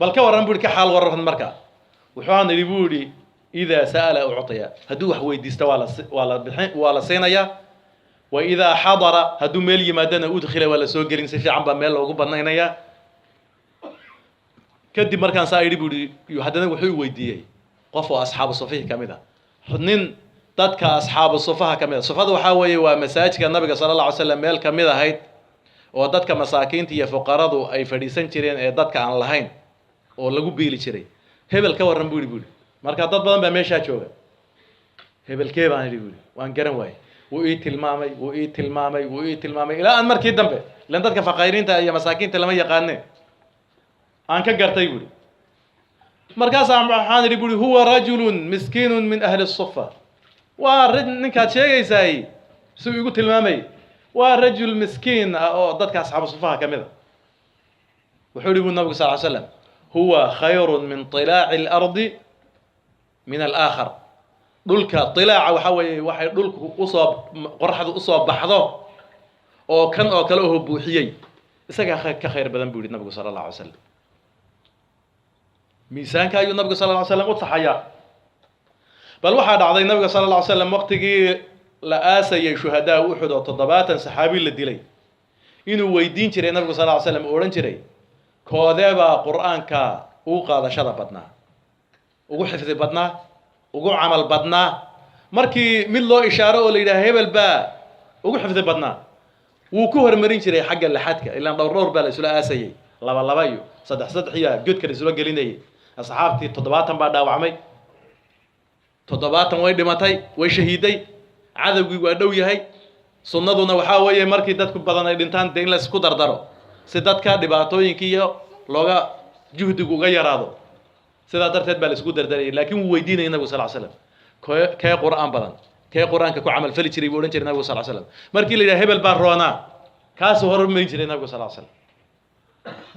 Bal ka warran," bu ihi, "ka xaal warran." Marka wuxuaan idhi, bu idhi, "Idaa sa'ala ucطiya," hadduu wax weydiisto waa la bixin, waa la siinayaa. "Wa idaa xadara," hadduu meel yimaadana, "udkhila," waa la soo gelin, si fiican baa meel loogu banaynayaa. Kadib markaan saa idhi, bu ihi, haddana wuxuu weydiiyey qof oo asxaabu sufihi ka mid a, nin dadka asxaabu sufaha ka mid a. Sufada waxaa weeye waa masaajidka nabiga sala alla alay slam meel ka mid ahayd oo dadka masaakiinta iyo fuqaradu ay fadhiisan jireen ee dadka aan lahayn oo lagu biili jiray. "Hebel ka warran," bu ihi, bu ihi. Marka dad badan baa meeshaa jooga. "Hebelkee?" baan idhi, bu ihi, "waan garan waayey." Wuu ii tilmaamay, wuu ii tilmaamay, wuu ii tilmaamay, ilaa aan markii dambe, ilan dadka faqayriinta iyo masaakiinta lama yaqaane, aan ka gartay, buuhi. Markaasaa waxaan idhi, buuhi, "Huwa rajulun miskiinun min ahli sufa." Waa ninkaad sheegaysaay siduu igu tilmaamay, waa rajul miskiin ah oo dadka asxaabu sufaha ka mid a. Wuxuu yihi, bu nabigu sal ly slam, "Huwa khayrun min طilaaci اlardi Min alaakhar, dhulka dilaaca waxaa weeye waxay dhulku usoo qoraxdu usoo baxdo oo kan oo kale oho buuxiyey, isagaa ka khayr badan, buu yihi nabigu sala allahu alay slam. Miisaanka ayuu nabigu sal lla ly slam u saxayaa. Bal waxaa dhacday nabiga sala alla ly slam waqtigii la aasayay shuhadaa Uxud oo 70 saxaabi la dilay, inuu weydiin jiray nabigu sal ly slam, uu odhan jiray: "Koodee baa Qur-aanka ugu qaadashada badnaa, ugu xifdi badnaa, ugu camal badnaa?" Markii mid loo ishaaro oo la yidhaha hebel baa ugu xifdi badnaa, wuu ku hormarin jiray xagga laxadka. Ilaan dhowr dhowr baa la isula aasayay, laba laba iyo saddex saddex iyo godka la isula gelinayay. Asxaabtii 70 baa dhaawacmay, 70 way dhimatay, way shahiiday. Cadowgii waa dhow yahay. Sunnaduna waxaa weeye markii dadku badan ay dhintaan dee in la isku dardaro, si dadka dhibaatooyinkii iyo looga juhdigu uga yaraado. Sidaa darteed baa la isku dardarayay. Laakiin wuu weydiinayay nabigu sal slam: "Kee Qur'aan badan? Kee Qur-aanka ku camalfali jiray?" buu odhan jiray nabigu sal slam. Markii la yidhaha hebel baa roonaa, kaasuu hormarin jiray nabigu sal slam.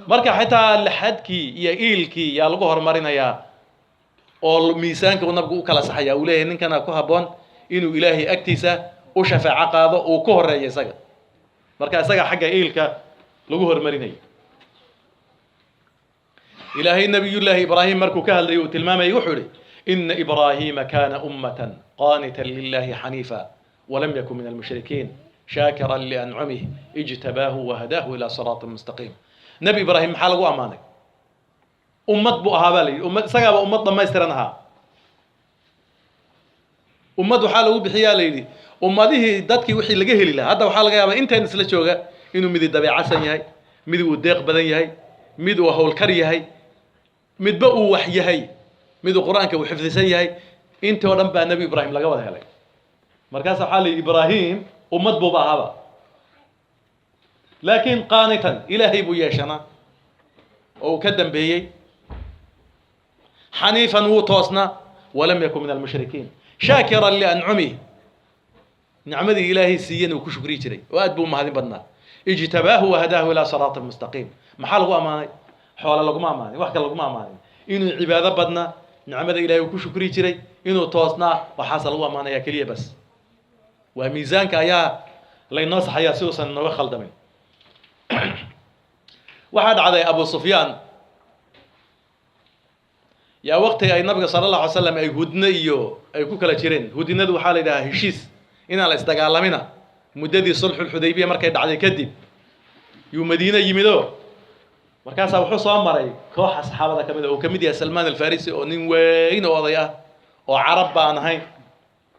Marka xitaa laxadkii iyo iilkii yaa lagu horumarinayaa oo miisaanka uu nabigu u kala saxaya, uu leeyahay ninkana ku habboon inuu Ilaahay agtiisa u shafeeco qaado, uu ku horeeyo isaga. Marka isaga xagga iilka lagu horumarinayo. Ilaahay nabiyullaahi Ibraahim markuu ka hadlayay, uu tilmaamayay, wuxuu ihi: "Ina Ibraahiima kana ummatan qaanitan lilahi xaniifa walam yakun min almushrikiin shaakiran liancumih ijtabaahu wahadaahu ila siraatin mustaqiim." Nebi Ibraahim maxaa lagu ammaanay? Ummad buu ahaa baa la yidhi. Ummad isagaaba ummad dhammaystiran ahaa. Ummad waxaa lagu bixiyaa la yidhi ummadihii dadkii wixii laga heli lahaa. Hadda waxaa laga yaabaa intaan isla jooga inuu midi dabeecadsan yahay, mid uu deeq badan yahay, mid uu howlkar yahay, midba uu wax yahay, mid uu Qur-aanka uu xifdisan yahay. Intii oo dhan baa Nebi Ibraahim laga wada helay. Markaas waxaa la yidhi Ibraahim ummad buuba ahaaba, laakiin qaanitan Ilaahay buu yeeshanaa oo uu ka dambeeyey, xaniifan wuu toosnaa, walam yakun min almushrikiin, shaakiran liancumih, nicmadii Ilaahay siiyena uu ku shukriyi jiray oo aad buu u mahadin badnaa, ijtabaahu wahadaahu ilaa siraatin mustaqiim. Maxaa lagu ammaanay? Xoolo laguma ammaanin, wax kale laguma ammaanin. Inuu cibaado badnaa, nicmada Ilahay uu ku shukriyi jiray, inuu toosnaa, waxaasa lagu ammaanaya keliya bas. Waa miisaanka ayaa laynoo saxayaa si uusan inooga khaldamin. Waxaa dhacday Abu Sufyaan yaa waqti ay nabiga sala allahu alay slam ay hudno iyo ay ku kala jireen. Hudnadu waxaa la yidhahaa heshiis inaan la isdagaalamina. Muddadii sulxulxudaybiya markay dhacday kadib yuu Madiine yimido. Markaasaa wuxuu soo maray koox asxaabada ka mid a, uu ka mid yahay Salmaan Alfarisi oo nin weyn oo oday ah oo Carab baan ahayn,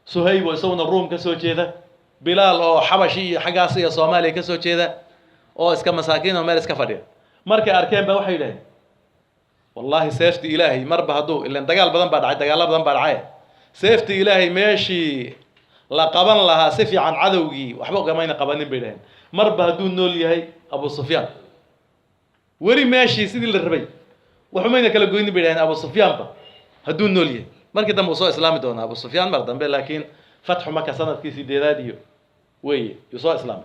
Suhayb oo isaguna Ruum ka soo jeeda, Bilaal oo Xabashi iyo xaggaas iyo Soomaaliya ka soo jeeda oo iska masaakiin oo meel iska fadhiya. Markay arkeen ba waxay yidhaheen: "Wallahi, seefti Ilaahay marba hadduu ilan dagaal badan baa dhacay, dagaalo badan baa dhacay, seefti Ilaahay meeshii la qaban lahaa si fiican cadowgii waxba ugamayna qabanin," bay dhaheen. "Marba hadduu nool yahay Abu Sufyaan, weli meeshii sidii la rabay waxumayna kala goynin," bay dhaheen. Abu Sufyaanba hadduu nool yahay, markii dambe uu soo islaami doonaa Abu Sufyaan mar dambe, laakiin fatxu Maka sanadkii 8aad iyo weeye yuu soo islaamay.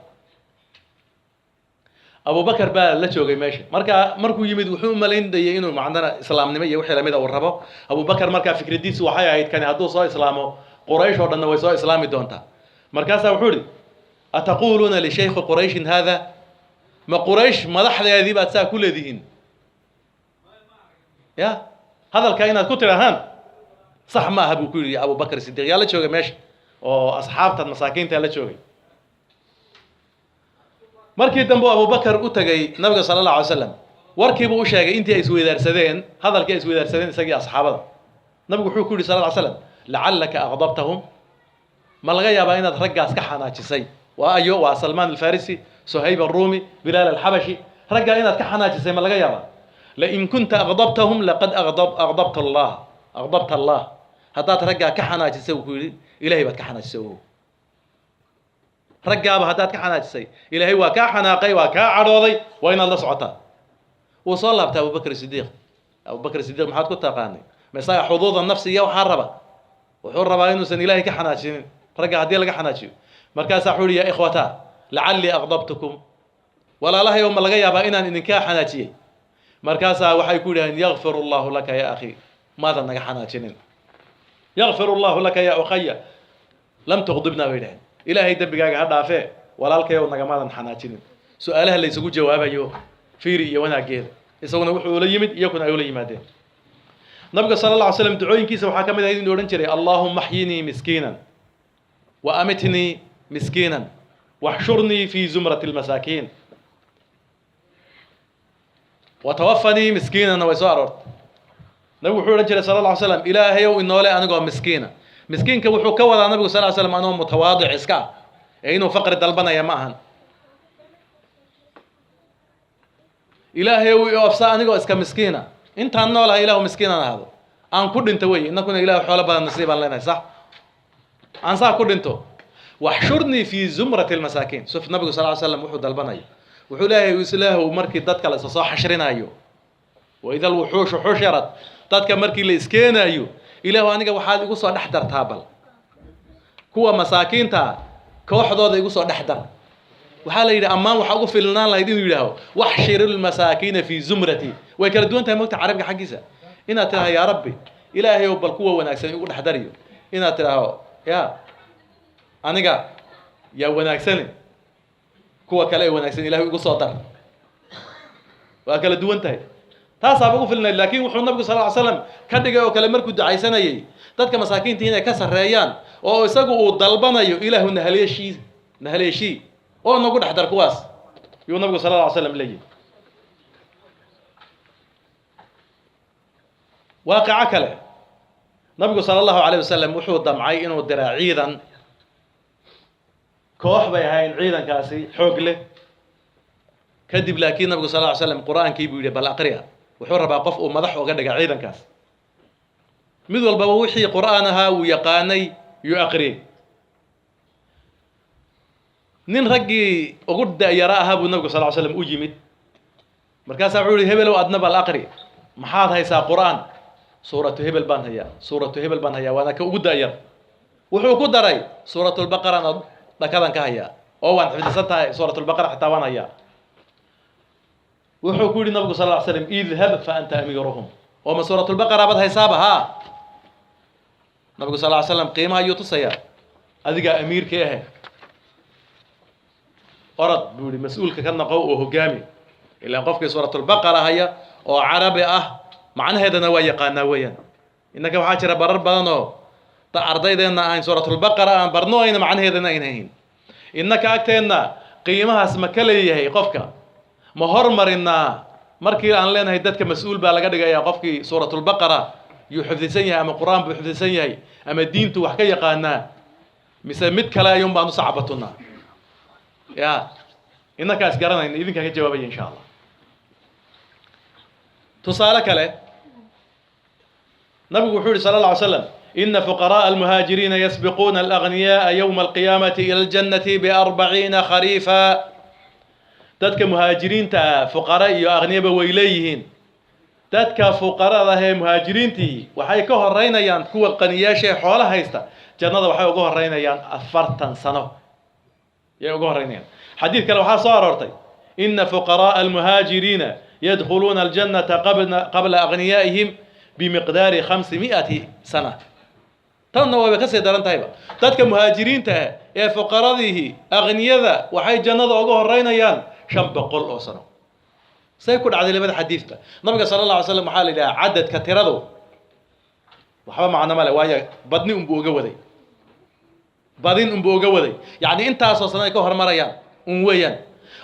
Abubakar baa la joogay meesha. Marka markuu yimid wuxuu u malaynayay inuu macnana islaamnimo iyo wixii lamida uu rabo Abubakar. Markaa fikradiisu waxay ahayd kani hadduu soo islaamo, Quraysh oo dhanna way soo islaami doontaa. Markaasaa wuxuu ihi: "Ataquuluuna lishaykhi Qurayshin haada? Ma Quraysh madaxdeedii baad saa ku leedihiin? Ya hadalkaa inaad ku tidhahaan sax ma aha," buu ku yidhi Abubakar Sidiiq. Yaa la joogay meesha oo asxaabtan masaakiinta la joogay. Markii dambe Abubakar u tegay nabiga sala allahu alay slam, warkiibuu u sheegay intii ay isweydaarsadeen, hadalkii ay isweydaarsadeen isagii asxaabada. Nabigu wuxuu ku yidhi sal ly slam: "Lacallaka aqdabtahum, ma laga yaabaa inaad raggaas ka xanaajisay?" Waa ayo? Waa Salmaan Alfarisi, Suhayb Arumi, Bilaal Alxabashi. Raggaa inaad ka xanaajisay ma laga yaabaa? "Lain kunta aqdabtahum laqad aqdabta Allah, aqdabta Allah." Haddaad raggaa ka xanaajisay, uu ku yidhi, Ilahay baad ka xanaajisay. Ogow, raggaaba haddaad ka xanaajisay, Ilaahay waa kaa xanaaqay, waa kaa cadhooday, waa inaad la socotaa. Wuu soo laabtay Abubakr Sidiiq. Abubakr Sidiiq maxaad ku taqaanay? Ma isaga xuduuda nafsi iyo waxaa raba? Wuxuu rabaa inuusan Ilaahay ka xanaajinin ragga haddii laga xanaajiyo. Markaasaa wuxuu uhi: "Ya ikhwata, lacallii aqdabtukum, walaalahay oo ma laga yaabaa inaan idinkaa xanaajiyey?" Markaasaa waxay ku yidhahdeen: "Yakfir Allahu laka ya akhi, maadan naga xanaajinin." Yakfir allahu laka ya ukhaya, lam tuqdibna, bay dhaheen. Ilaahay dembigaaga ha dhaafee, walaalkayow, nagamaadan xanaajinin. Su-aalaha la isugu jawaabayo fiiri iyo wanaageeda. Isaguna wuxuu ula yimid, iyakuna ay ula yimaadeen. Nabiga sala alla alay slam ducooyinkiisa waxaa ka mid ahayd inuu odhan jiray: "Allahuma axyinii miskiinan wa amitnii miskiinan waxshurnii fi zumrati almasaakiin watawafanii miskiinanna. Way soo aroortay. Nabigu wuxuu odhan jiray sala alla alay slam: "Ilaahayow, inoole anigoo miskiina." Miskiinka wuxuu ka wadaa nabigu sal ly slam anoo mutawaadic iska ah, ee inuu faqri dalbanaya ma ahan. Ilaahayow, i oofsa anigoo iska miskiina. Intaan noolahay Ilahu miskiinaan ahaado, aan ku dhinto wey. Innakuna Ilahu xoolo badan nasiibaan leenahay, sax, aan saa ku dhinto. Waxshurnii fi zumrati almasaakiin. Suf nabigu sal ly slam wuxuu dalbanayo. Wuxuu leeyahay: Ilaahow, markii dadka la isa soo xashrinayo, waida alwuxuushu xushirat, dadka markii la iskeenaayo, Ilaahu, aniga waxaad igu soo dhex dartaa bal kuwa masaakiinta kooxdooda, igu soo dhex dar. Waxaa la yidhi ammaan waxaa ugu filnaan lahayd inuu yidhaaho: "Waxshir lmasaakiina fi zumrati." Way kala duwan tahay, mogta, carabiga xaggiisa. Inaad tidhaho: "Yaa rabbi, Ilaahayow, bal kuwa wanaagsan igu dhex dariyo," inaad tidhaaho: "Ya aniga yaa wanaagsane, kuwa kale ee wanaagsan Ilahay igu soo dar," waa kala duwan tahay. Taasaaba ugu filnayd, laakiin wuxuu nabigu sal ly slam ka dhigay oo kale markuu ducaysanayay dadka masaakiinta inay ka sarreeyaan, oo isagu uu dalbanayo: "Ilaahu, nahaleeshii, nahaleeshii oo nagu dhex dar kuwaas," yuu nabigu sal lla ly slam leeyihi. Waaqico kale, nabigu sala allahu alayh wasalam wuxuu damcay inuu diraa ciidan. Koox bay ahayn ciidankaasi xoog leh. Kadib laakiin nabigu sal ly slam qur-aankii buu yidhi: "Bal aqriya." Wuxuu rabaa qof uu madax uga dhiga ciidankaas. Mid walbaba wixii qur-aan ahaa uu yaqaanay yuu aqriyey. Nin raggii ugu da-yara ahaa buu nabigu sal ly slam u yimid. Markaasaa wuxuu yihi: "Hebelow, adna bal aqri, maxaad haysaa qur-aan?" "Suuratu hebel baan hayaa, suuratu hebel baan hayaa." Waana ka ugu da-yar. Wuxuu ku daray: "Suuratulbaqarana dhakadan ka hayaa oo waan xifdisan tahay, suuratulbaqara xitaa waan hayaa." Wuxuu ku yidhi nabigu sal ly slam: "Idhab fa anta amiiruhum." Oo ma suuratulbaqara baad haysaaba? Haa. Nabigu sal ly slam qiimaha ayuu tusayaa. "Adigaa amiirkii ahe, orod," buu yihi, "mas-uulka ka noqo oo hogaami." Ilaan qofkii suuratulbaqara haya oo carabi ah, macnaheedana waa yaqaanaa weeyaan. Innaka waxaa jira barar badan oo ardaydeenna ahayn suuratulbaqara aan barno, ayna macnaheedana ayn hayn. Innaka agteenna qiimahaas ma ka leeyahay qofka? Ma hormarinaa markii aan leenahay dadka mas-uul baa laga dhigayaa qofkii suuratulbaqara yuu xifdisan yahay, ama qur-aan buu xifdisan yahay, ama diintu wax ka yaqaanaa, mise mid kale ayuun baan u sacbatunaa? Ya innakaas garanayna, idinkaa ka jawaabaya insha Allah. Tusaale kale, nabigu wuxuu yihi sala alla alay slam: "Ina fuqaraءa almuhaajiriina yasbiquuna alagniyaءa yowma alqiyaamati ila aljannati biarbaciina khariifa." Dadka muhaajiriinta ah fuqara iyo akhniyaba way leeyihiin. Dadka fuqarada ah ee muhaajiriintii waxay ka horeynayaan kuwa qaniyaasha ee xoolo haysta jannada, waxay uga horeynayaan 40 sano yay uga horeynayaan. Xadiid kale waxaa soo aroortay: "Ina fuqaraءa almuhaajiriina yadkhuluuna aljannata qabla agniyaa'ihim bimiqdaari 500 sana." Tanna wayba kasii daran tahayba. Dadka muhaajiriinta ah ee fuqaradiihi akhniyada waxay jannada uga horeynayaan 500 oo sano. Say ku dhacday labada xadiidba? Nabiga sala alla alay slam waxaa la yidhaha cadadka tiradu waxba macno male, waayo badni unbuu uga waday, badin unbuu uga waday. Yacni intaasoo sano ay ka hormarayaan un weeyaan.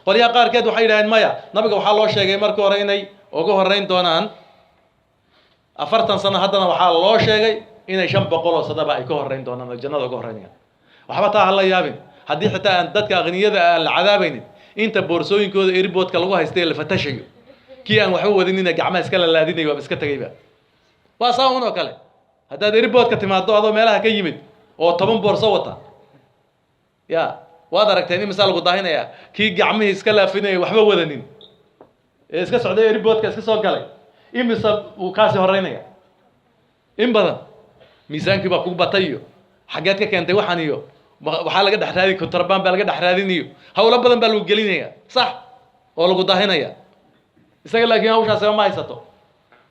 Qolyaha qaarkeed waxay yidhahdeen: maya, nabiga waxaa loo sheegay markii hore inay uga horeyn doonaan 40 sano, haddana waxaa loo sheegay inay 500 oo sanoba ay ka horeyn doonaan oo jannada uga horeynayaan. Waxba taa ha la yaabin haddii xitaa aan dadka akhniyada aan la cadaabaynin. Inta boorsooyinkooda airportka lagu haystay la fatashayo, kii aan waxba wadinina gacmaha iska lalaadinayo, waaba iska tegayba. Waa saa un oo kale haddaad airportka timaado adoo meelaha ka yimid oo 10 boorso wata, ya waad aragteen imisaa lagu daahinayaa. Kii gacmihii iska laafinaya, waxba wadanin, ee iska socday, airportka iska soo galay, imisa uu kaasi horeynaya? In badan. Miisaankii baa kugu batay, iyo xaggeed ka keentay waxaan, iyo waxaa laga dhex raadi, contraband baa laga dhex raadinayo, hawlo badan baa lagu gelinaya, sax, oo lagu daahinaya. Isaga laakiin hawshaasi ma haysato,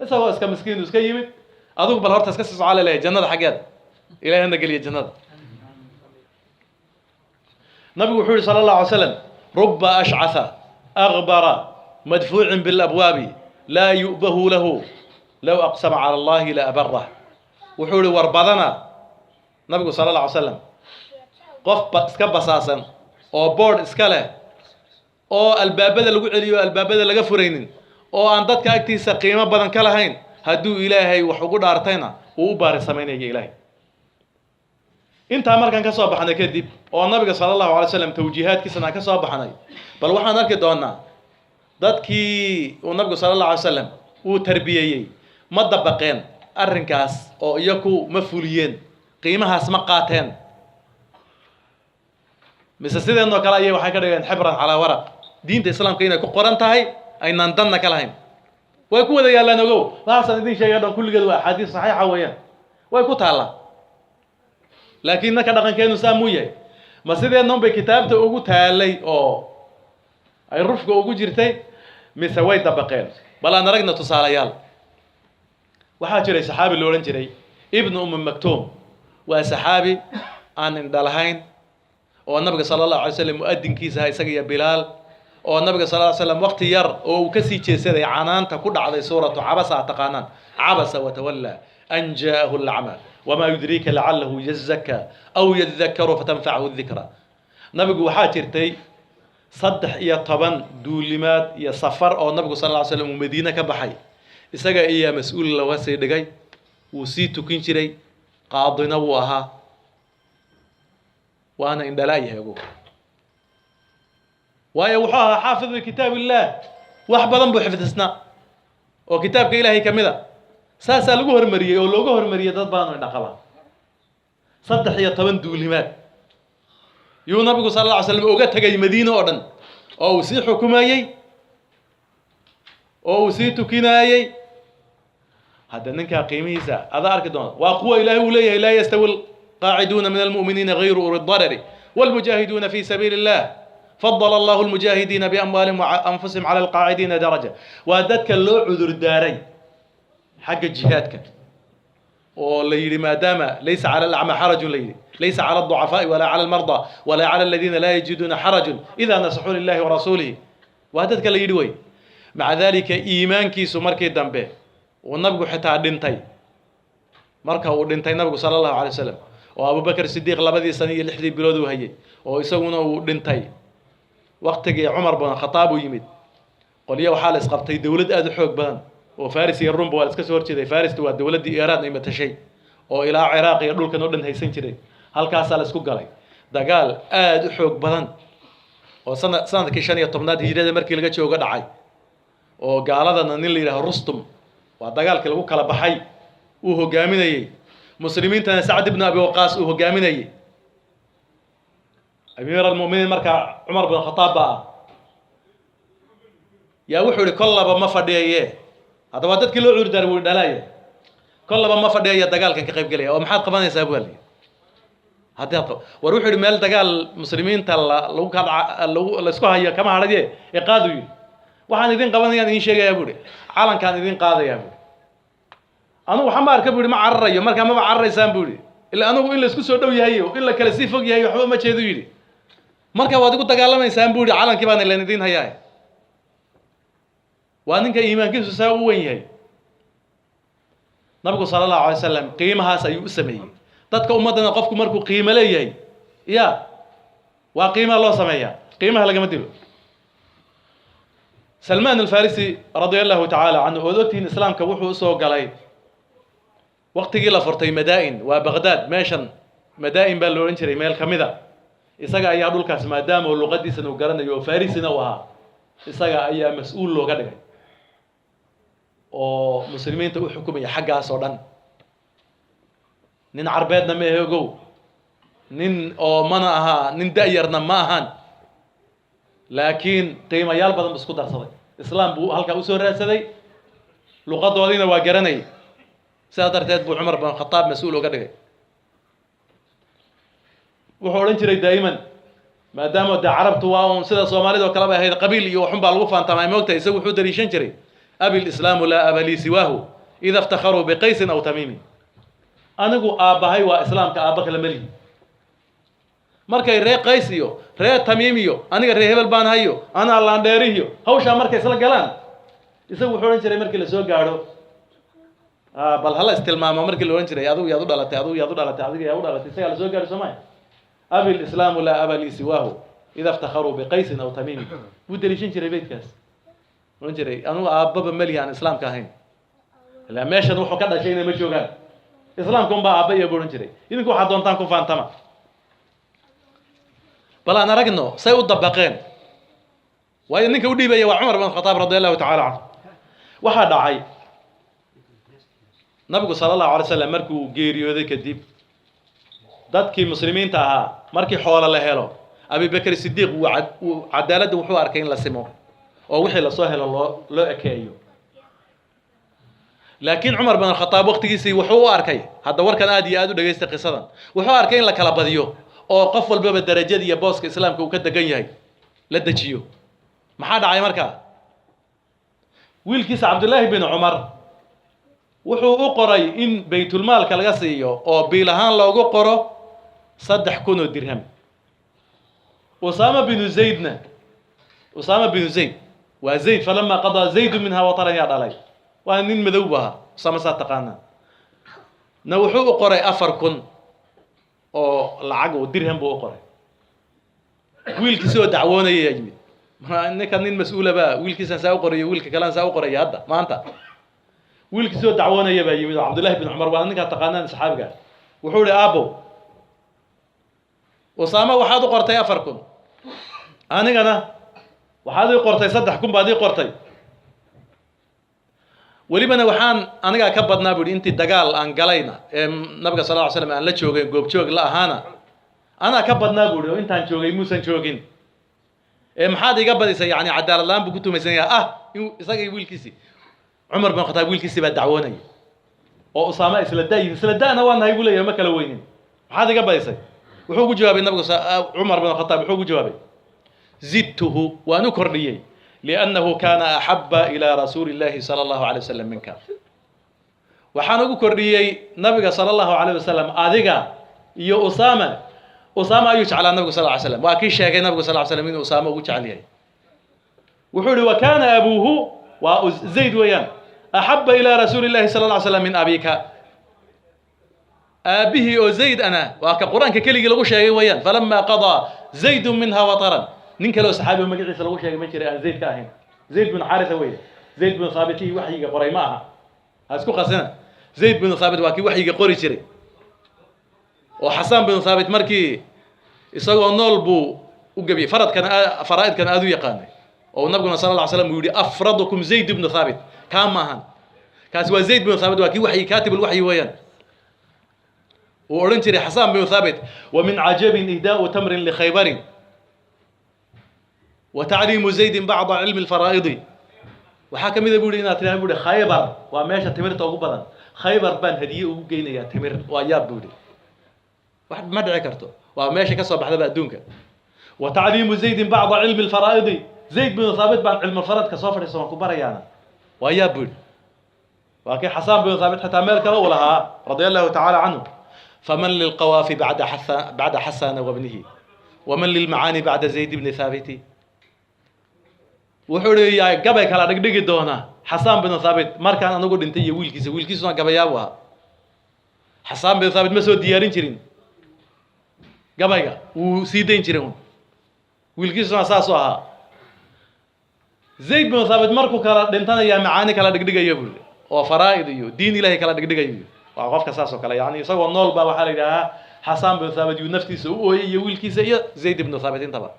isagoo iska miskiin iska yimid. Adigu bal horta iska sii socaa laleeyahay jannada xaggeeda. Ilahay hana geliya jannada. Nabigu wuxuu yihi sala allahu alay slam: "Ruba ashcatha agbara madfuucin bilabwaabi laa yu'bahu lahu, low aqsama cala Allahi la abarah." Wuxuu yihi, war badana nabigu sala allah alay slam, qof iska basaasan oo boodh iska leh oo albaabada lagu celiyo, albaabada laga furaynin, oo aan dadka agtiisa qiimo badan ka lahayn, hadduu Ilaahay wax ugu dhaartayna uu u baari samaynaya Ilaahay. Intaa markaan ka soo baxnay kadib, oo nabiga sala allahu alay slam tawjiihaadkiisana aan ka soo baxnay, bal waxaan arki doonaa dadkii uu nabigu sala allahu alay slam uu tarbiyeeyey ma dabaqeen arrinkaas oo iyaku ma fuliyeen, qiimahaas ma qaateen, mise sideenoo kale ayay waxay ka dhigeen xibran calaa waraq, diinta Islaamka inay ku qoran tahay aynaan danna ka lahayn. Way ku wada yaallaan, ogow. Waxaasaan idin sheegay dhan kulligeed waa axaadiis saxiixa weeyaan, way ku taallaa. Laakiin marka dhaqankeenu saa muu yahay? Ma sideenna un bay kitaabta ugu taalay oo ay rufka ugu jirtay, mise way dabaqeen? Bal aan aragna tusaalayaal. Waxaa jiray saxaabi lo odhan jiray Ibnu Ummi Maktuum. Waa saxaabi aan indha lahayn oo nabiga sala allahu alay slam mu'adinkiisa aha, isaga iyo Bilaal, oo nabiga sal ly slam waqti yar oo uu kasii jeesaday canaanta ku dhacday, suuratu Cabasa a taqaanaan, "Cabasa watawallaa an jaahu lacma wamaa yudriika lacalahu yazakka aw yadakaru fatanfachu dikra." Nabigu waxaa jirtay 13 duulimaad iyo safar oo nabigu sal ly slam uu Madiine ka baxay, isaga iyaa mas-uul looga sii dhigay, wuu sii tukin jiray, qaadina wuu ahaa, waana indhalaayahay, ogow. Waayo, wuxuu ahaa xaafid likitaab illah, wax badan buu xifdisnaa oo kitaabka Ilaahay ka mid a. Saasaa lagu hormariyey oo looga hormariyey dad badan oo indha qaba. 13 duulimaad yuu nabigu sala alla ly slam uga tegay Madiine oo dhan, oo uu sii xukumayey oo uu sii tukinaayey. Hadda ninkaa qiimihiisa adaa arki doona. Waa kuwa Ilaahay uu leeyahay: "Laa yastawi alqaaciduuna min almu'miniina gayru uli darari walmujaahiduuna fi sabiili illah, fadala Allahu almujaahidiina biamwaalihim wa anfusihim cala alqaacidiina daraja." Waa dadka loo cudur daaray xagga jihaadka oo la yidhi, maadaama "laysa cala alacma xarajun" la yidhi, "laysa cala alducafaa'i walaa cala almarda walaa cala aladiina laa yajiduuna xarajun idaa nasaxuu lillahi warasuulihi." Waa dadka la yidhi wey. Maca dalika, iimaankiisu markii dambe uu nabigu xitaa dhintay, marka uu dhintay nabigu sala allahu alay wasalam, oo Abubakar Sidiiq 2dii sano iyo 6dii bilood uu hayay, oo isaguna uu dhintay, waktigii Cumar bin Khataab uu yimid, qolyo waxaa la isqabtay dowlad aada u xoog badan oo Faris iyo Rumba waa la iska soo horjeeday. Farista waa dowladdii Iiraan ay matashay oo ilaa Ciraaq iyo dhulkan oo dhan haysan jiray. Halkaasaa la isku galay dagaal aada u xoog badan oo sanadkii 15aad hijrada markii laga joogo dhacay, oo gaaladana nin la yidhahdo Rustum, waa dagaalkii lagu kala baxay, uu hogaaminayey, muslimiintana Sacd ibnu Abi Waqaas uu hogaaminayey. Amiir almu'miniin markaa Cumar bin Khataab baa ah. Yaa wuxuu yihi: "Kollaba ma fadhiyaye." Haddaba dadkii loo cudurdaaray wuu dhalaaya. "Kollaba ma fadhiyaya, dagaalkan ka qayb gelaya." "Oo maxaad qabanaysaa?" bu ali. Haddii aad war, wuxuu yihi, "Meel dagaal muslimiinta la lagu kadha lagu laisku hayo kama hadhaye, iqaadu." Yidhi: "Waxaan idin qabanayaan idin sheegayaa," bu ihi. "Calankaan idin qaadayaa," bu ihi. "Anugu waxa ma arka," bu ihi, "ma cararayo." "Markaa maba cararaysaan," bu ihi, "ila anugu in laisku soo dhow yahay, in la kala sii fog yahay waxba ma jeedu." Yidhi: "Marka waad igu dagaalamaysaan," bu yihi, "calankii baan ilan idiin hayaa." Waa ninka iimaankiisu saa u wen yahay. Nabigu sala allahu alay wasalam qiimahaas ayuu u sameeyey dadka ummaddana. Qofku markuu qiimo leeyahay, ya waa qiimaha loo sameeyaa, qiimaha lagama dilo. Salmaan Alfarisi radia allahu tacaala canhu, ood ogtihiin, islaamka wuxuu usoo galay waqtigii la furtay Madaa'in, waa Baqdaad. Meeshan Madaa'in baa la odhan jiray meel ka mid a. Isaga ayaa dhulkaas, maadaama uu luqadiisana uu garanayo oo farisina uu ahaa, isaga ayaa mas-uul looga dhigay oo muslimiinta u xukumaya xaggaas oo dhan. Nin carbeedna ma ehegow, nin oo mana ahaa, nin da-yarna ma ahan, laakiin qiimayaal badan bu isku darsaday. Islaam buu halkaa usoo raadsaday, luqadoodiina waa garanayay. Sidaas darteed buu Cumar bin Khataab mas-uul uga dhigay. Wuxuu odhan jiray daa'iman, maadaama dee carabtu waa un sida Soomaalida oo kale bay ahayd, qabiil iyo waxun baa lagu faantamaa, moogtahay. Isagu wuxuu daliishan jiray: "Abi lislaamu laa aba lii siwaahu ida iftakharuu biqaysin aw tamiimi." Anigu aabbahay waa islaamka, aabba kale ma lihi. Markay reer Qays iyo reer Tamiim iyo aniga reer hebel baan hayo, anaa laandheerihiyo, hawshaa markay isla galaan, isagu wuxuu odhan jiray markii lasoo gaadho, bal hala istilmaamo, markii la odhan jiray adigu yaad u dhalatay, adigu yaad u dhalatay, adiga yaa u dhalatay, isagaa lasoo gaadho, soo maya? Abi lislaamu laa aba lii siwaahu ida iftakharuu biqaysin aw tamiimi, buu deliishan jiray beytkaas, odhan jiray anugu aabbaba melihi aan islaamka ahayn, ilaa meeshan wuxuu ka dhashayna ma joogaan, islaamka unbaa aabba iyo, buu odhan jiray, idinku waxaad doontaan ku faantama. Bal aan aragno say u dabaqeen, waayo ninka u dhiibaya waa Cumar bin Khataab radi Allahu tacala canhu. Waxaa dhacay nabigu sala Allahu alay slam markuu geeriyooday kadib, dadkii muslimiinta ahaa markii xoolo la helo, Abibakr Sidiiq wuu cadaaladda wuxuu arkay in la simo oo wixii lasoo helo loo ekeeyo. Laakiin Cumar bin Khataab waqtigiisii wuxuu u arkay, hadda warkan aad iyo aad u dhegaystay qisadan, wuxuu arkay in la kala badiyo oo qof walbaba darajada iyo booska islaamka uu ka degan yahay la dejiyo. Maxaa dhacay markaa? Wiilkiisa Cabdullaahi bin Cumar wuxuu u qoray in baytulmaalka laga siiyo oo biil ahaan loogu qoro 3000 oo dirham. Usaama binu Zaydna, Usaama binu Zayd waa Zayd, falama qadaa Zaydu minha wataran, yaa dhalay, waa nin madow bu ahaa Usaama, saa taqaanaa, na wuxuu u qoray 4000 oo lacag oo dirham buu u qoray. Wiilkiisi oo dacwoonaya yimid, ninkan nin mas-uula baa wiilkiisan saa u qorayo, wiilka kalena saa u qoraya. Hadda maanta wiilkiisi oo dacwoonaya baa yimid, oo Cabdullahi bin Cumar, waa ninkaa taqaanaan saxaabiga. Wuxuu ihi, aabo, Usaama waxaad u qortay 4000, anigana waxaad ii qortay 3000 baad ii qortay. Welibana waxaan anigaa ka badnaa, bu ihi, intii dagaal aan galayna ee nabiga sal ly slam aan la joogay, goobjoog la ahaana, anaa ka badnaa, bu ihi, oo intaan joogay muusan joogin, ee maxaad iga badisay? Yani cadaalad la-aan buu ku tumaysan yahay in isaga iyo wiilkiisii. Cumar bin Khataab wiilkiisii baa dacwoonaya oo Usaama isla da-yin, isla da-na waa nahay, buu leeyahay, ma kala weynin, maxaad iga badisay? Wuxuu ugu jawaabay nabigu, Cumar bin Khataab wuxuu ugu jawaabay, zidtuhu, waan u kordhiyey, liannahu kaana axaba ilaa rasuuli illahi sala Allahu alay wasalam minka. Waxaan ugu kordhiyey nabiga sala Allahu alayh wasalam adiga iyo Usaama, Usaama ayuu jeclaa nabigu sal ly slam, waa kii sheegay nabigu sal ly slam inuu Usaama ugu jecel yahay. Wuxuu yihi, wa kaana abuuhu, waa Zayd weeyaan, axaba ilaa rasuuli illahi sala lla ly slam min abika. Aabbihii oo Zayd ana waa ka qur-aanka keligii lagu sheegay weeyaan, falama qadaa Zaydu minha wataran. Nin kale oo saxaabi oo magaciisa lagu sheegay ma jiray aan Zayd ka ahayn. Zayd bin Xaarisa weeye. Zayd bin Thaabit waxyiga qoray ma aha, ha isku qasina. Zayd bin Thaabit waa kii waxyiga qori jiray oo Xasaan bin Thaabit markii isagoo nool buu u gebiyey, faradkana faraa'idkana aada u yaqaanay, oo nabiguna sala alla ly slam uu yihi, afradukum Zayd ibnu Thaabit. Kaa ma ahan kaasi, waa Zayd bin Thaabit, waa kii waxyi, kaatib ulwaxyi weeyaan. Uu odhan jiray Xasaan bin Thaabit, wa min cajabin ihdaa'u tamrin likhaybarin wa tacliimu Zaydin bacda cilmi alfaraa'idi. Waxaa ka mida, bu ihi, inaad tidhaha, bu ihi, Khaybar waa meesha timirta ugu badan, Khaybar baan hadiye ugu geynayaa timir, waa yaab, bu ihi, wax ma dhici karto, waa meesha ka soo baxdaba adduunka. Wa tacliimu Zaydin bacda cilmi alfaraa'idi, Zayd bin Thaabit baan cilmulfaradka soo fadhiisa waan ku barayaana, waa yaab, bu ihi. Waa kii Xasaan bin Thaabit xitaa meel kale uu lahaa radia Allahu tacala canhu, faman lilqawaafi bacda xasan, bacda Xasana wabnihi, waman lilmacaani bacda Zayd bni Thaabiti. Wuxuu ihi, yaa gabay kala dhigdhigi doona Xasaan bin Thaabit markaan anigu dhintay iyo wiilkiisa? Wiilkiisuna gabayaabu ahaa. Xasaan bin Thaabit ma soo diyaarin jirin gabayga, wuu sii dayn jiray un, wiilkiisuna saasuu ahaa. Zayd bin Thaabit markuu kala dhintanayaa macaani kala dhigdhigaya, buu yidhi, oo faraa'id iyo diin Ilahay kala dhigdhigayo. Waa qofka saas oo kale, yani isagoo nool baa waxaa la yidhaahaa Xasaan bin Thaabit yuu naftiisa u ooyay iyo wiilkiisa iyo Zayd ibnu Thaabit intaba.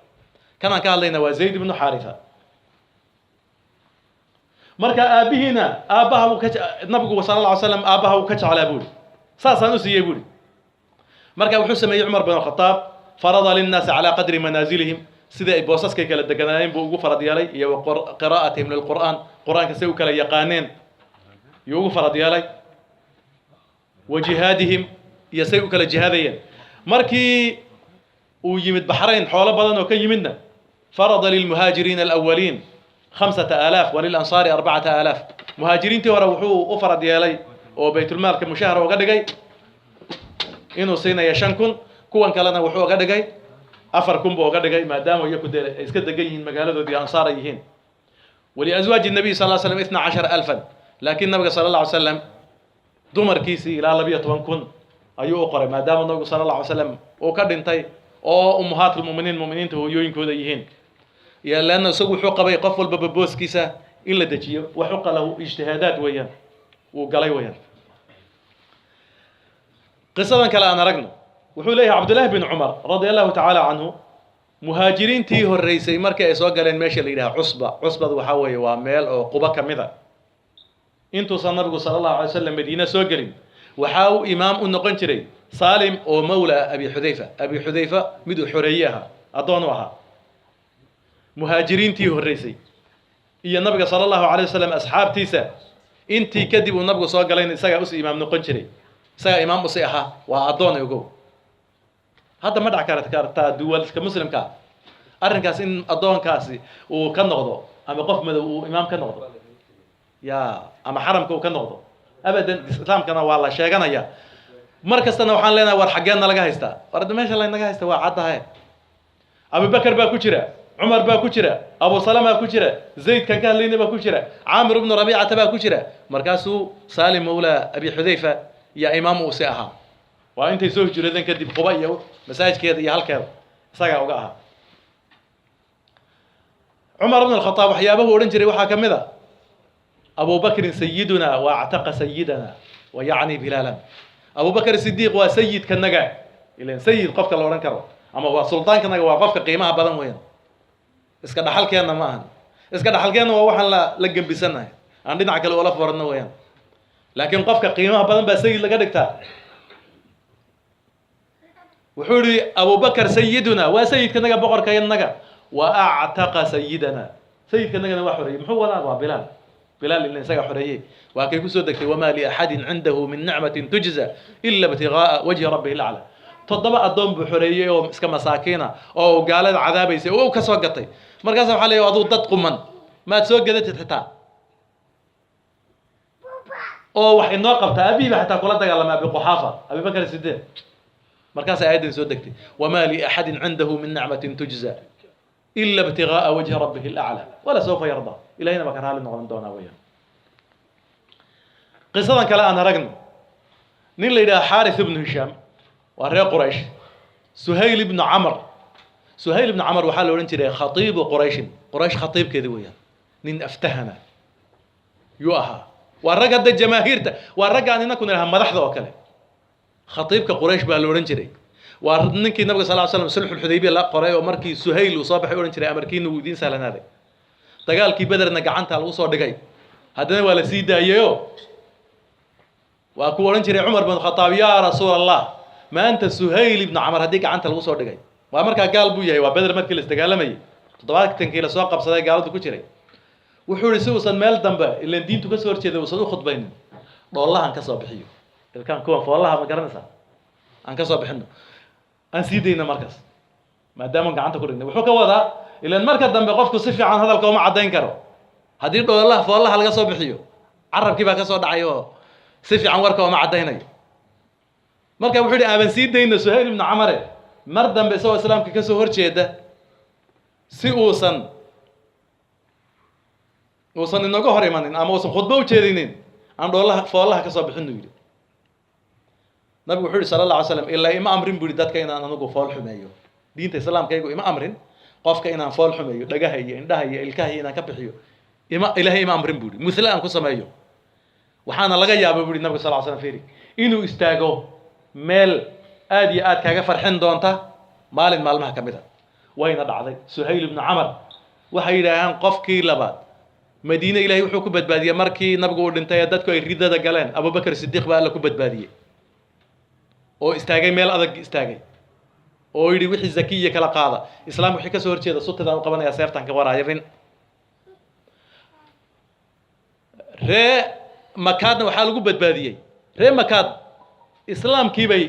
Kanaan ka hadlayna waa Zayd ibnu Xaarisa. Marka aabbihiina aabbaha wuu ka, nabigu sala alla alay slam aabbaha wuu ka jeclaa, buuri, saasaan u siiyey, buuri. Marka wuxuu sameeyey Cumar bin Khataab, farada linnaasi calaa qadri manaasilihim, sidai ay boosaskay kala deganaayeen buu ugu farad yeelay, iyo wa qiraa'atihim lilqur'aan, qur-aanka say u kala yaqaaneen yuu ugu farad yeelay, wa jihaadihim, iyo say u kala jihaadayeen. Markii uu yimid Baxrayn xoolo badan oo ka yimidna, farada lilmuhaajiriina alawaliin 5000 walilansaari 4000. Muhaajiriintii hore wuxuu u farad yeelay oo baytulmaalka mushahara uga dhigay Inuu siinayo 5000, kuwan kalena wuxuu uga dhigay 4000 buu uga dhigay, maadaama iyaku dee ay iska degan yihiin magaaladoodii, ansaar ay yihiin. ولأزواج النبي صلى الله عليه وسلم 12,000. Laakiin nabiga sala الله عليه وسلم dumarkiisii ilaa 12,000 ayuu u qoray, maadaama nabigu sala الله عليه وسلم uu ka dhintay oo أمهات المؤمنين, muminiinta hooyooyinkooda yihiin. Iyo leanna isagu wuxuu qabay qof walbaba booskiisa in la dejiyo. وحق له ijtihaadaat weeyaan, wuu galay weeyaan. Qisadan kale aan aragno. Wuxuu leeyahay Cabdullaahi bin Cumar رضي الله تعالى عنه, muhaajiriintii horreysay markii ay soo galeen meesha la yidhaha Cusba. Cusbadu waxaa weeye waa meel oo Quba ka mid a. Intuusan nabigu sala الله عليه وسلم Madiine soo gelin, waxaa uu imaam u noqon jiray Saalim oo mawla Abi Xudayfa, Abi Xudayfa miduu xoreeye ahaa, addoon u ahaa. Muhaajiriintii horreysay iyo nabiga sala الله عليه وسلم asxaabtiisa intii kadib uu nabigu soo galayna, isagaa usi imaam noqon jiray, isagaa imaam usi ahaa. Waa addoon, ogow. Hadda ma dhac kartaa duwalka muslimka arrinkaas in addoonkaasi uu ka noqdo ama qof madow uu imaam ka noqdo ya ama xaramka uu ka noqdo? Abadan. Islaamkana waa la sheeganaya mar kastana. Waxaan leenahay, war xaggeenna laga haystaa? War hadda meesha laynaga haysta waa caddahay. Abubakar baa ku jira, Cumar baa ku jira, Abu Salama ku jira, Zayd kan ka hadlayna baa ku jira, Caamir ibnu Rabiicata baa ku jira. Markaasuu Saalim mawla Abi Xudayfa iyo imaam uu si ahaa. Waa intay soo hijroodeen kadib, Quba iyo masaajidkeeda iyo halkeeda isagaa uga ahaa. Cumar ibn Alkhadaab waxyaabahu odhan jiray waxaa ka mid a: أبو بكر سيدنا وأعتق سيدنا، ويعني بلالا. Abu Bakr Sidiiq waa sayidkanaga. Ilan sayid qofka la odhan karo ama waa sultaankanaga waa qofka qiimaha badan weeyaan. Iska dhaxalkeenna ma ahan. Iska dhaxalkeenna waa waxaan la gembisanahay, aan dhinac kale ula foranno weeyaan. Laakiin qofka qiimaha badan baa sayid laga dhigtaa. Wuxuu yihi: Abubakar سيدنا, waa sayidkanaga, boqorkayanaga. وأعتق سيدنا, sayidkanagana waa xoreeyey. Muxuu wadaa? Waa Bilaal. Bilaal ila isagaa xoreeyey. Waa kay kusoo degtay: وما لأحد عنده من نعمة تجزى إلا ابتغاء وجه ربه الأعلى. Toddoba addoon buu xoreeyey oo iska masaakiina oo gaalada cadaabaysay oo ka soo gatay. Markaasa waxaa leeyahy: aduu dad quman maad soo gadatid xitaa oo wax inoo qabtaa? Abihi ba xitaa kula dagaalamay Abi Quxaafa, Abi Bakr Sidiiq. Markaasay aayaddan soo degtay: وما لأحد عنده من نعمة تجزى إلا ابتغاء وجه ربه الأعلى ولسوف يرضى. Ilahayna baa ka raali noqon doonaa weeyaan. Qisadan kale aan aragno. Nin la yidhaha Xaaris ibnu Hishaam waa reer Quraysh. Suhayl ibnu Camr, Suhayl ibnu Camr waxaa la odhan jiray خطيب قريش, Quraysh khatiibkeeda weeyaan. Nin aftahana yuu ahaa. Waa rag hadda jamaahiirta, waa raggaan inaku nidhaha madaxda oo kale. Khatiibka Quraysh baa la odhan jiray. Waa ninkii nabiga sal ly slam sulxulxudaybiya la qoray oo markii Suhayl uu soo baxay odhan jiray: amarkiina wuu idiin sahlanaaday. Dagaalkii Bederna gacanta lagu soo dhigay, haddana waa la sii daayeyo. Waa kuu odhan jiray Cumar bin Khataab: يا رسول الله, maanta Suhayl ibnu Camar haddii gacanta lagu soo dhigay. Waa markaa gaal buu yahay. Waa Beder markii la isdagaalamayay, 70kii lasoo qabsaday gaaladu ku jiray. Wuxuu yihi: si uusan meel dambe, ilan diintu kasoo horjeeda, uusan u khudbaynin, dhoolahan ka soo bixiyo ilkaan kuwan foolaha, ma garanaysaa? Aan ka soo bixino, aan sii dayna markaas, maadaama gacanta ku dhignay. Wuxuu ka wadaa, ilan marka dambe qofku si fiican hadalka uma caddayn karo, haddii dhoolaha foolaha laga soo bixiyo, carabkii baa ka soo dhacay oo si fiican warka uma caddaynayo. Marka wuxuu yidhi: aaban sii dayno Suhayl ibnu Camare, mar dambe isagoo islaamka kasoo horjeeda si uusan inooga hor imanin ama uusan khudbo u jeedinin, aan dhoolaha foolaha ka soo bixinu, yidhi. Nabigu wuxuu yihi sala الله عليه وسلم: ilaa ima amrin, bu yihi, dadka inaan anigu fool xumeeyo. Diinta islaamkaygu ima amrin qofka inaan fool xumeeyo, dhagaha iyo indhaha iyo ilkaha iyo inaan ka bixiyo. Ima Ilaahay ima amrin, bu yihi, musle aan ku sameeyo. Waxaana laga yaaba, bu yihi nabiga sal ly slam, firi, inuu istaago meel aad iyo aad kaaga farxin doonta maalin maalmaha ka mid a. Wayna dhacday. Suhayl ibnu Camar waxay yidhaahaan qofkii labaad Madiine Ilahay wuxuu ku badbaadiyey markii nabigu uu dhintay ee dadku ay ridada galeen, Abubakar Sidiiq baa Alla ku badbaadiyey oo istaagay meel adag istaagay oo yidhi: wixii zakiya kala qaada, islaamka wixii kasoo horjeeda sutidaan u qabanaya, seeftaan ka waraayabin. Ree Makaadna waxaa lagu badbaadiyey, ree Makaad islaamkii bay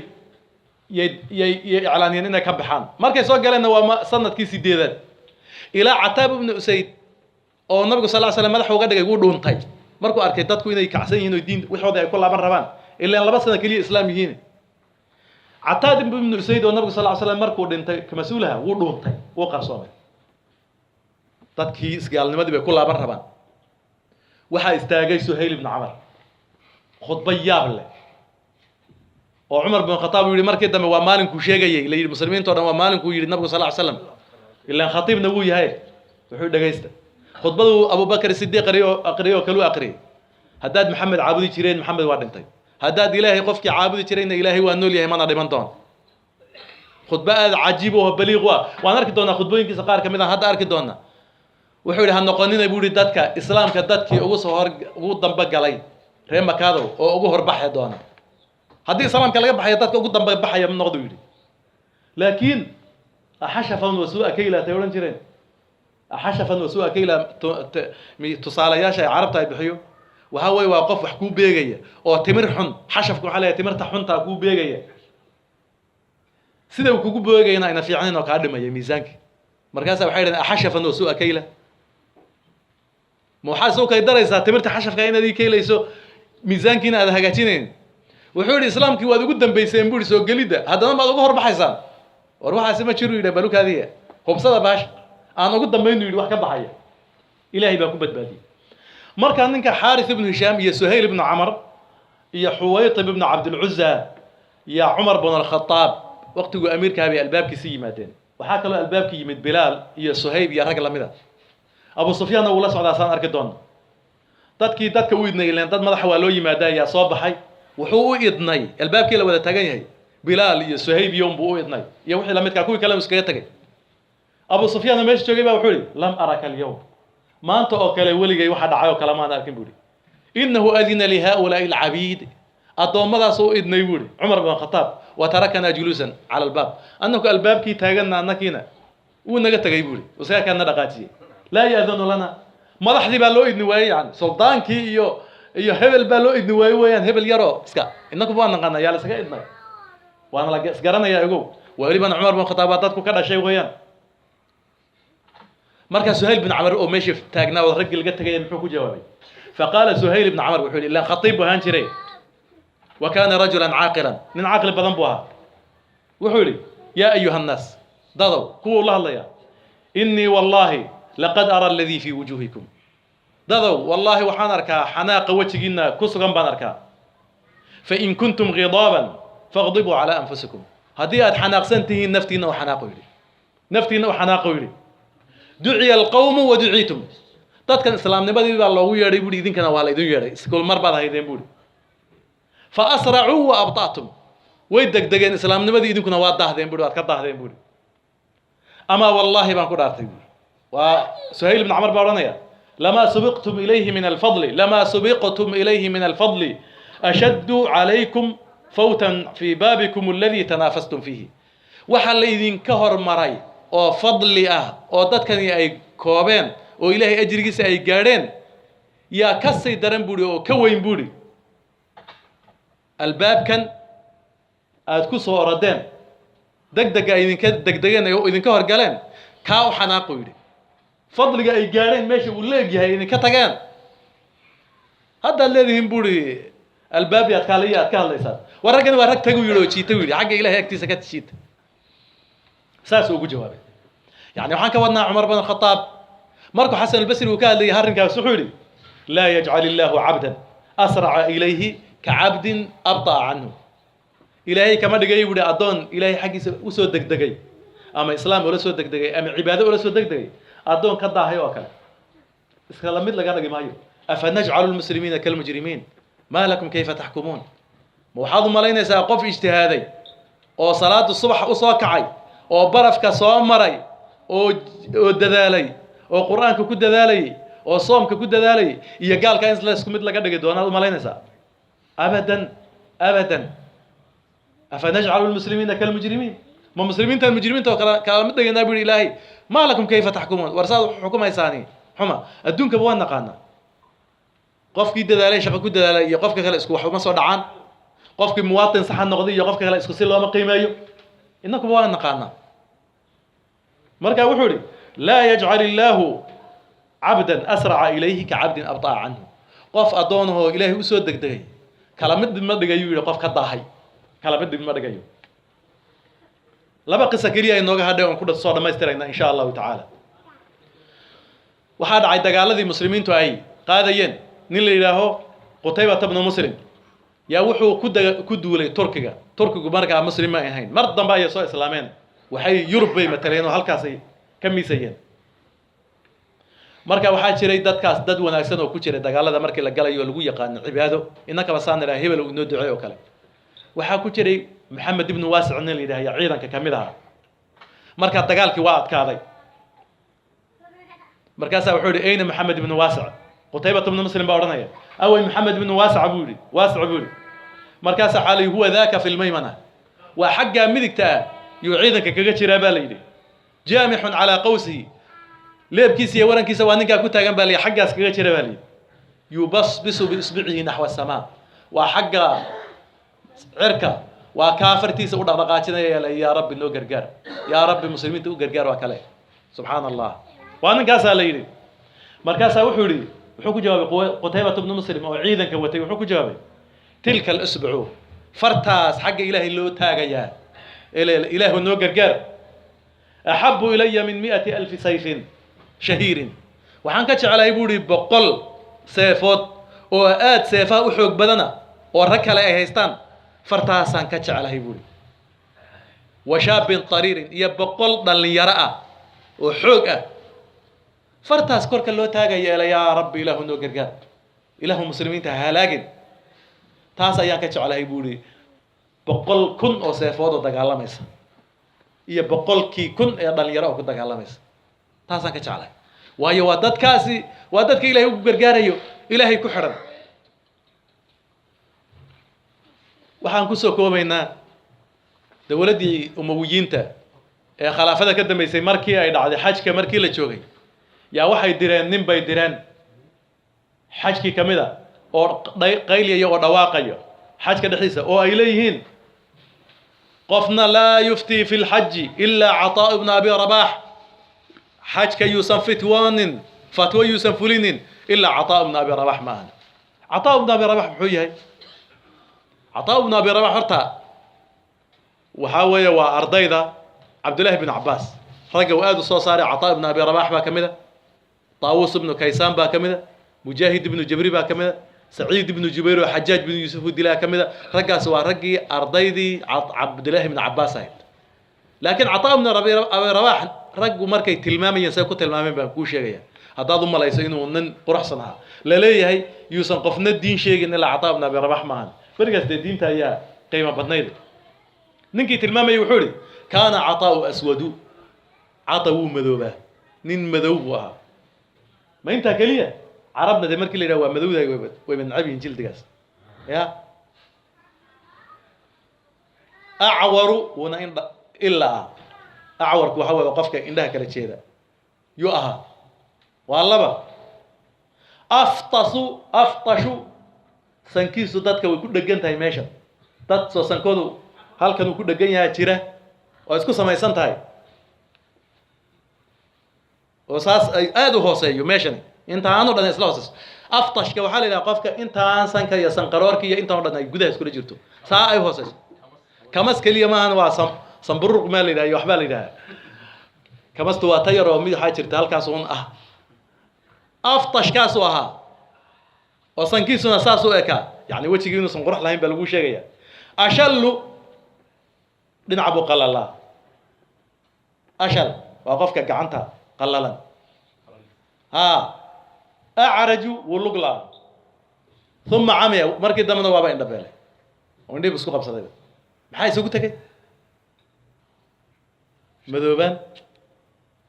yay iclaaniyeen inay ka baxaan. Markay soo galeenna waa sanadkii sideedaad. Ilaa Cataab ibnu Usayd oo nabigu sal ly slam madaxa uga dhigay wuu dhuuntay markuu arkay dadku inay kacsan yihiin oo diin wixoodii ay ku laaban rabaan, ilaan 2 sano keliya islaam yihiin. Cataad ibnu Usayd oo nabigu sal ly slam markuu dhintay ka mas-uulaha, wuu dhuuntay, wuu qarsoomay. Dadkii isgaalnimadii bay ku laaban rabaan. Waxaa istaagay Suhayl ibnu Camar, khudba yaab leh oo Cumar bin Khataab uu yihi markii dambe, waa maalinkuu sheegayey la yidhi muslimiinta o dhan, waa maalinkuu yidhi nabigu sal ly slam, ilaan khatiibna wuu yahay. Wuxuu dhegaysta khudbaduu Abubakar Sidiiq aqriyo aqriyay oo kalu aqriyay: haddaad Maxamed caabudi jireen, Maxamed waa dhintay. Haddaad Ilaahay qofkii caabudi jirayna, Ilaahay waa nool yahay, mana dhiman doono. Khudbo aada cajiib oo baliiq u ah. Waan arki doonaa khudbooyinkiisa qaar kamid ah, hadda arki doonaa. Wuxuu yidhi, ha noqonina buu yihi dadka islaamka dadkii ugu soo hor ugu damba galay, reer Makadow, oo ugu horbaxi doona. Haddii islaamka laga baxaya, dadka ugu damba baxaya ma noqdo, yidhi. Laakiin axashafan wasuu'a kayla tay odhan jireen, axashafan wasuu'a kayla, tusaalayaasha ay carabta ay bixiyo waxaa weye waa qof wax kuu beegaya oo timir xun. Xashafka waxaa leeyahay timirta xuntaa kuu beegaya. Sida uu kugu beegayana ayna fiicnayn oo kaa dhimaya miisaanka. Markaasa waxay dhaheen, axashafan wasuu'a kayla, ma waxaad soo kay daraysaa timirta xashafka inaad ii keylayso, miisaankiina aad hagaajinayn? Wuxuu yidhi, islaamkii waad ugu dambayseen buu yidhi soo gelidda, haddana maad uga horbaxaysaan? War waxaasi ma jiru yidhi, balukaadiya hubsada baasha aan ugu dambaynu yidhi wax ka baxaya. Ilaahay baa ku badbaadiyey. Markaa ninka Xaaris ibnu Hishaam iyo Suhayl ibnu Camar iyo Xuwaytib ibnu Cabdilcuza iyo Cumar bin Alkhataab waqtiguu amiirkaa bay albaabkiisi yimaadeen. Waxaa kaloo albaabki yimid Bilaal iyo Suhayb iyo rag lamida. Abu Sufyaanna wuu la socdaa, saan arki doona. Dadkii dadka u idnay, ileen dad madaxa waa loo yimaadaa, ayaa soo baxay. Wuxuu u idnay albaabkii la wada taagan yahay, Bilaal iyo Suhayb iyo unbuu u idnay iyo wixii lamidkaa, kuwii kalena iskaga tegay. Abu Sufyaanna meesha joogay baa wuxuu yihi, lam araka alyawm, maanta oo kale weligay waxa dhacay oo kale maan arkin buu yihi. Innahu adina lihaulaai alcabiid, addoommadaas u idnay buu yihi Cumar bin Khataab, wa tarakanaa juluusan cala albaab, annaku albaabkii taaganna, annakiina wuu naga tegay buu yihi, isagaa kaana dhaqaajiyey. Laa yaadanu lana, madaxdii baa loo idni waayey, yani suldaankii iyo hebel baa loo idni waayey weeyaan. Hebel yaroo iska innaku waa naqaana yaa la isaga idnay, waana la isgaranayaa ogow. Welibana Cumar bin Khataab baa dadku ka dhashay weeyaan. Markaa Suhayl bin Camar oo meesha taagnaa oo raggii laga tegaya muxuu ku jawaabay? Faqaala Suhayl ibn Camar, wuxuu yihi, ilaan khatiib buu ahaan jiray, wa kaana rajulan caaqilan, nin caqli badan buu ahaa. Wuxuu yidhi, yaa ayuha annaas, dadow, kuwuu la hadlaya, innii wallaahi laqad ara aladii fii wujuuhikum. Dadow, wallaahi waxaan arkaa xanaaqa wejigiina ku sugan baan arkaa. Fain kuntum ghidaaban faqdibuu calaa anfusikum, haddii aad xanaaqsan tihiin, naftiinna u xanaaqo yidhi, naftiinna u xanaaqo yidhi. Duciya alqawmu wa duciitum, dadkan islaamnimadii baa loogu yeedhay buuhi, idinkana waa la idin yeedhay, iskul mar baad haydeen buuhi. Fa asracuu wa abta'tum, way degdegeen islaamnimadii, idinkuna waa daahdeen buuhi, waad ka daahdeen buuhi. Amaa wallaahi baan ku dhaartay buuhi, waa Suhayl ibn Camar baa odhanaya, lamaa subiqtum ilayhi min alfadli, lamaa subiqtum ilayhi min alfadli ashaddu calaykum fawtan fii baabikum alladii tanaafastum fiihi. Waxaa la idinka hormaray oo fadli ah oo dadkani ay koobeen oo Ilaahay ajrigiisa ay gaadheen yaa ka sii daran buuhi oo ka weyn buuhi albaabkan aad ku soo orodeen, degdega ay idinka degdegeen oo idinka horgaleen. Kaa u xanaaqu yidhi, fadliga ay gaadheen meesha uu leegyahay idinka tageen. Haddaad leedihiin buuhi albaabi aad kaaliya aad ka hadlaysaan. War raggani waa rag tagu yidhi oo jiita yidhi, xagga Ilahay agtiisa ka jiita. Saasuu ugu jawaabay. Yani waxaan ka wadnaa Cumar bin Khataab markuu Xasan Albasri uu ka hadlayay arrinkaas, wuxuu yidhi, laa yajcal illaahu cabdan asraca ilayhi ka cabdin abطa'a canhu. Ilaahay kama dhigay buuhi addoon Ilaahay xaggiisa usoo degdegay, ama islaam ula soo degdegay, ama cibaado ula soo degdegay, addoon ka daahay oo kale iskala mid laga dhigi maayo. Afanajcalu lmuslimiina kalmujrimiin maa lakum kayfa taxkumuun? Ma waxaad u malaynaysaa qof ijtihaaday oo salaada subax usoo kacay oo barafka soo maray oo dadaalay oo qur-aanka ku dadaalayay oo soomka ku dadaalayay iyo gaalka in la isku mid laga dhigi doonaad u malaynaysaa? Abadan, abadan. Afanajcalu lmuslimiina kalmujrimiin, ma muslimiintaan mujrimiinta oo kala kala mid dhigaynaa bu yihi Ilaahay. Maa lakum kayfa taxkumuun? War saad xukumaysaani xuma. Adduunkaba waa naqaanaa, qofkii dadaalay, shaqo ku dadaalay iyo qofka kale isku wax uma soo dhacaan. Qofkii muwaatin saxa noqday iyo qofka kale isku si looma qiimeeyo, innakuba waa naqaanaa. Marka wuxuu ihi, laa yajcal illaahu cabdan asraca ilayhi ka cabdin abطa'a canhu. Qof addoonahoo Ilaahay usoo degdegay kala mid ma dhigayuu yihi qof ka daahay, kala mid ma dhigayo. Laba qisa keliya inooga hadhay oon ku soo dhammaystirayna insha Allahu tacaala. Waxaa dhacay dagaaladii muslimiintu ay qaadayeen, nin la yidhaaho Qutaybata bnu Muslim yaa wuxuu ku duulay Turkiga. Turkigu markaa muslim ma ahayn, mar dambe ayay soo islaameen. Waxay Yurub bay mataleen oo halkaasay ka miisayeen. Marka waxaa jiray dadkaas dad wanaagsan oo ku jiray dagaalada markii la galayo oo lagu yaqaano cibaado, innakaba saan idhaha hebel uu inoo duceey oo kale. Waxaa ku jiray Maxamed ibnu Waasic nin la yidhahya, ciidanka ka mid ahaa. Marka dagaalkii waa adkaaday. Markaasaa wuxuu yihi: "Ayna Maxamed ibnu Waasic?" Qutaybat ibnu Muslim baa odhanaya: "Awey Maxamed ibnu Waasic?" buu yidhi. "Waasic," buu yidhi. Markaasaa xaalay: "Huwa daaka fi lmaymana." Waa xaggaa midigta ah yuu ciidanka kaga jiraa baa la yidhi. "Jaamixun calaa qawsihi," leebkiisa iyo warankiisa waa ninkaa ku taagan baa la yidhi, xaggaas kaga jira baa la yidhi. "Yubasbisu biisbicihi naxwa samaa," waa xagga cirka, waa kaafartiisa u dhaqdhaqaajinaya. La "Yaa Rabbi, noo gargaar, yaa Rabbi, muslimiinta u gargaar." Waa kale, subxaana Allah, waa ninkaasaa la yidhi. Markaasaa wuxuu yidhi, wuxuu ku jawaabay Qutaybat ibnu Muslim oo ciidanka watay, wuxuu ku jawaabay: "Tilka alisbucu," fartaas xagga Ilaahay loo taagayaa, "Ilaahu noo gargaar, axabu ilaya min 100,000 sayfin shahiirin." Waxaan ka jeclahay, buu ihi, 100 seefood oo aad seefaha u xoog badana oo rag kale ay haystaan, fartaasaan ka jeclahay, buuhi. "Wa shaabin tariirin," iyo 100 dhallinyaro ah oo xoog ah, fartaas korka loo taagaya eela "Yaa Rabbi, Ilaahu noo gargaar, Ilaahu muslimiinta ha halaagin," taas ayaan ka jeclahay, buu ihi, 100,000 oo seefood oo dagaalamaysa iyo 100,000 ee dhalinyaro oo ku dagaalamaysa, taasaan ka jeclahay. Waayo, waa dadkaasi waa dadka Ilahay ugu gargaarayo, Ilaahay ku xidhan. Waxaan kusoo koobaynaa dowladdii Umawiyiinta ee khilaafada ka dambeysay markii ay dhacday, xajka markii la joogay yaa waxay direen nin bay direen xajkii ka mid a oo qayliyaya oo dhawaaqayo xajka dhexdiisa oo ay leeyihiin: "Qofna laa yuftii fi lxaji ilaa Cataa ibnu Abi Rabax. Xajka yuusan fitwoonin, fatwo yuusan fulinin ilaa Cataa ibnu Abi Rabax." Ma ahan Cataa ibnu Abi Rabax. Muxuu yahay Cataa ibnu Abi Rabax? Horta waxaa weeye waa ardayda Cabdullahi bn Cabaas. Ragga uu aad u soo saaray Cataa ibnu Abi Rabax baa ka mid a, Taawus ibnu Kaysaan baa ka mid a, Mujaahid ibnu Jabri baa ka mid a, Saciid ibnu Jubayr oo Xajaaj binu Yuusuf u dilaa ka mid a. Raggaas waa raggii ardaydii Cabdullaahi ibnu Cabaas ahayd. Laakiin Cataa ibnu Abi Rabax raggu markay tilmaamayeen say ku tilmaameen baan kuu sheegaya, haddaad u malayso inuu nin quruxsan ahaa. La leeyahay yuusan qofna diin sheegin ilaa Cataa ibnu Abi Rabax maahan. Berigaas dee diinta ayaa qiimo badnayd. Ninkii tilmaamayay wuxuu ihi: "Kaana Cataau aswadu." Cata wuu madoobaa, nin madow buu ahaa. Ma intaa keliya? Carabna dee markii la yidhaha waa madowdahay, wayba necab yihiin jildigaas. Ya acwaru, wuuna indha ilaa ah. Acwarku waxa weeye qofka indhaha kala jeeda yuu ahaa. Waa laba. Aftasu, aftashu, sankiisu dadka way ku dhegan tahay meesha. Dad soo sankoodu halkan uu ku dhegan yahaa jira oo isku samaysan tahay oo saas ay aada u hooseeyo meeshani, intaanoo dhan isla hooseyso. Aftashka waxaa la yidhaha qofka intaan sanka iyo sanqaroorka iyo intaan o dhan ay gudaha iskula jirto, saa ay hooseyso. Kamas keliya maahan, waa samburuq maa la yidhaha iyo waxbaa la yidhaha. Kamastu waa ta yar oo mid waxaa jirta halkaas un ah. Aftashkaasuu ahaa oo sankiisuna saas u ekaa, yani wejigii inuusan qurux lahayn baa lagu sheegaya. Ashallu, dhinaca buu qalalaa. Ashal waa qofka gacanta qallalan. Ha acraju, wuu lug laa. Uma camiya, markii dambena waaba indhabeelay oo indhihibu isku qabsaday. Maxaa isugu tegay? Madoobaan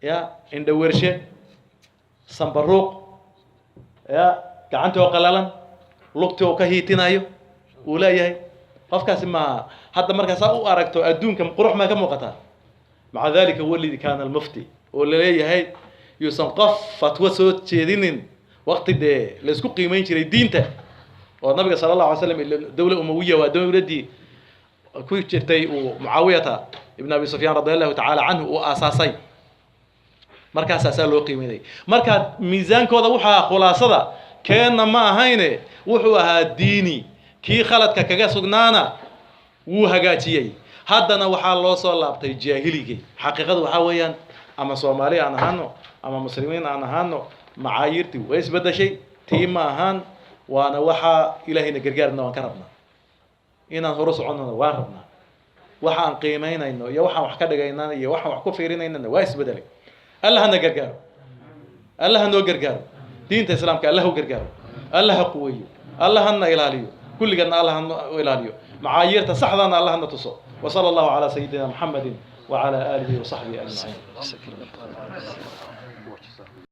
ya, indhawershe, sambaruuq ya, gacantii oo qalalan, lugtii oo ka hiitinayo uu leeyahay. Qofkaasi ma hadda markaa saa u aragto adduunka qurux maa ka muuqataa? Maca dalika walidi kaana almufti oo laleeyahay yuusan qof fatwo soo jeedinin, waqti dee la isku qiimeyn jiray diinta oo nabiga sala Allahu alay slam. Dawla umawiya waa dowladdii ku jirtay uu Mucaawiyata ibn Abi Sufyaan radi Allahu tacaala canhu uu aasaasay. Markaasaasaa loo qiimeynay. Marka miisaankooda waxaa khulaasada keenna ma ahayne, wuxuu ahaa diini. Kii khaladka kaga sugnaana wuu hagaajiyey. Haddana waxaa loo soo laabtay jaahiligii. Xaqiiqadu waxaa weeyaan, ama Soomaali aan ahaano ama Muslimiin aan ahaano, macaayiirtii way isbedeshay, tii ma ahaan. Waana waxaa Ilaahayna gargaarna waan ka rabnaa, inaan horu soconnona waan rabnaa. Waxa aan qiimaynayno iyo waxaan wax ka dhigaynana iyo waxaan wax ku fiirinaynana waa isbedelay. Allah hana gargaaro, Allah ha noo gargaaro, diinta Islaamka Allah u gargaaro, Allah ha quweeyo, Allah hana ilaaliyo, kulliganna Allah hana ilaaliyo, macaayiirta saxdana Allah hana tuso. وصلى الله على سيدنا محمد وعلى آله وصحبه أجمعين.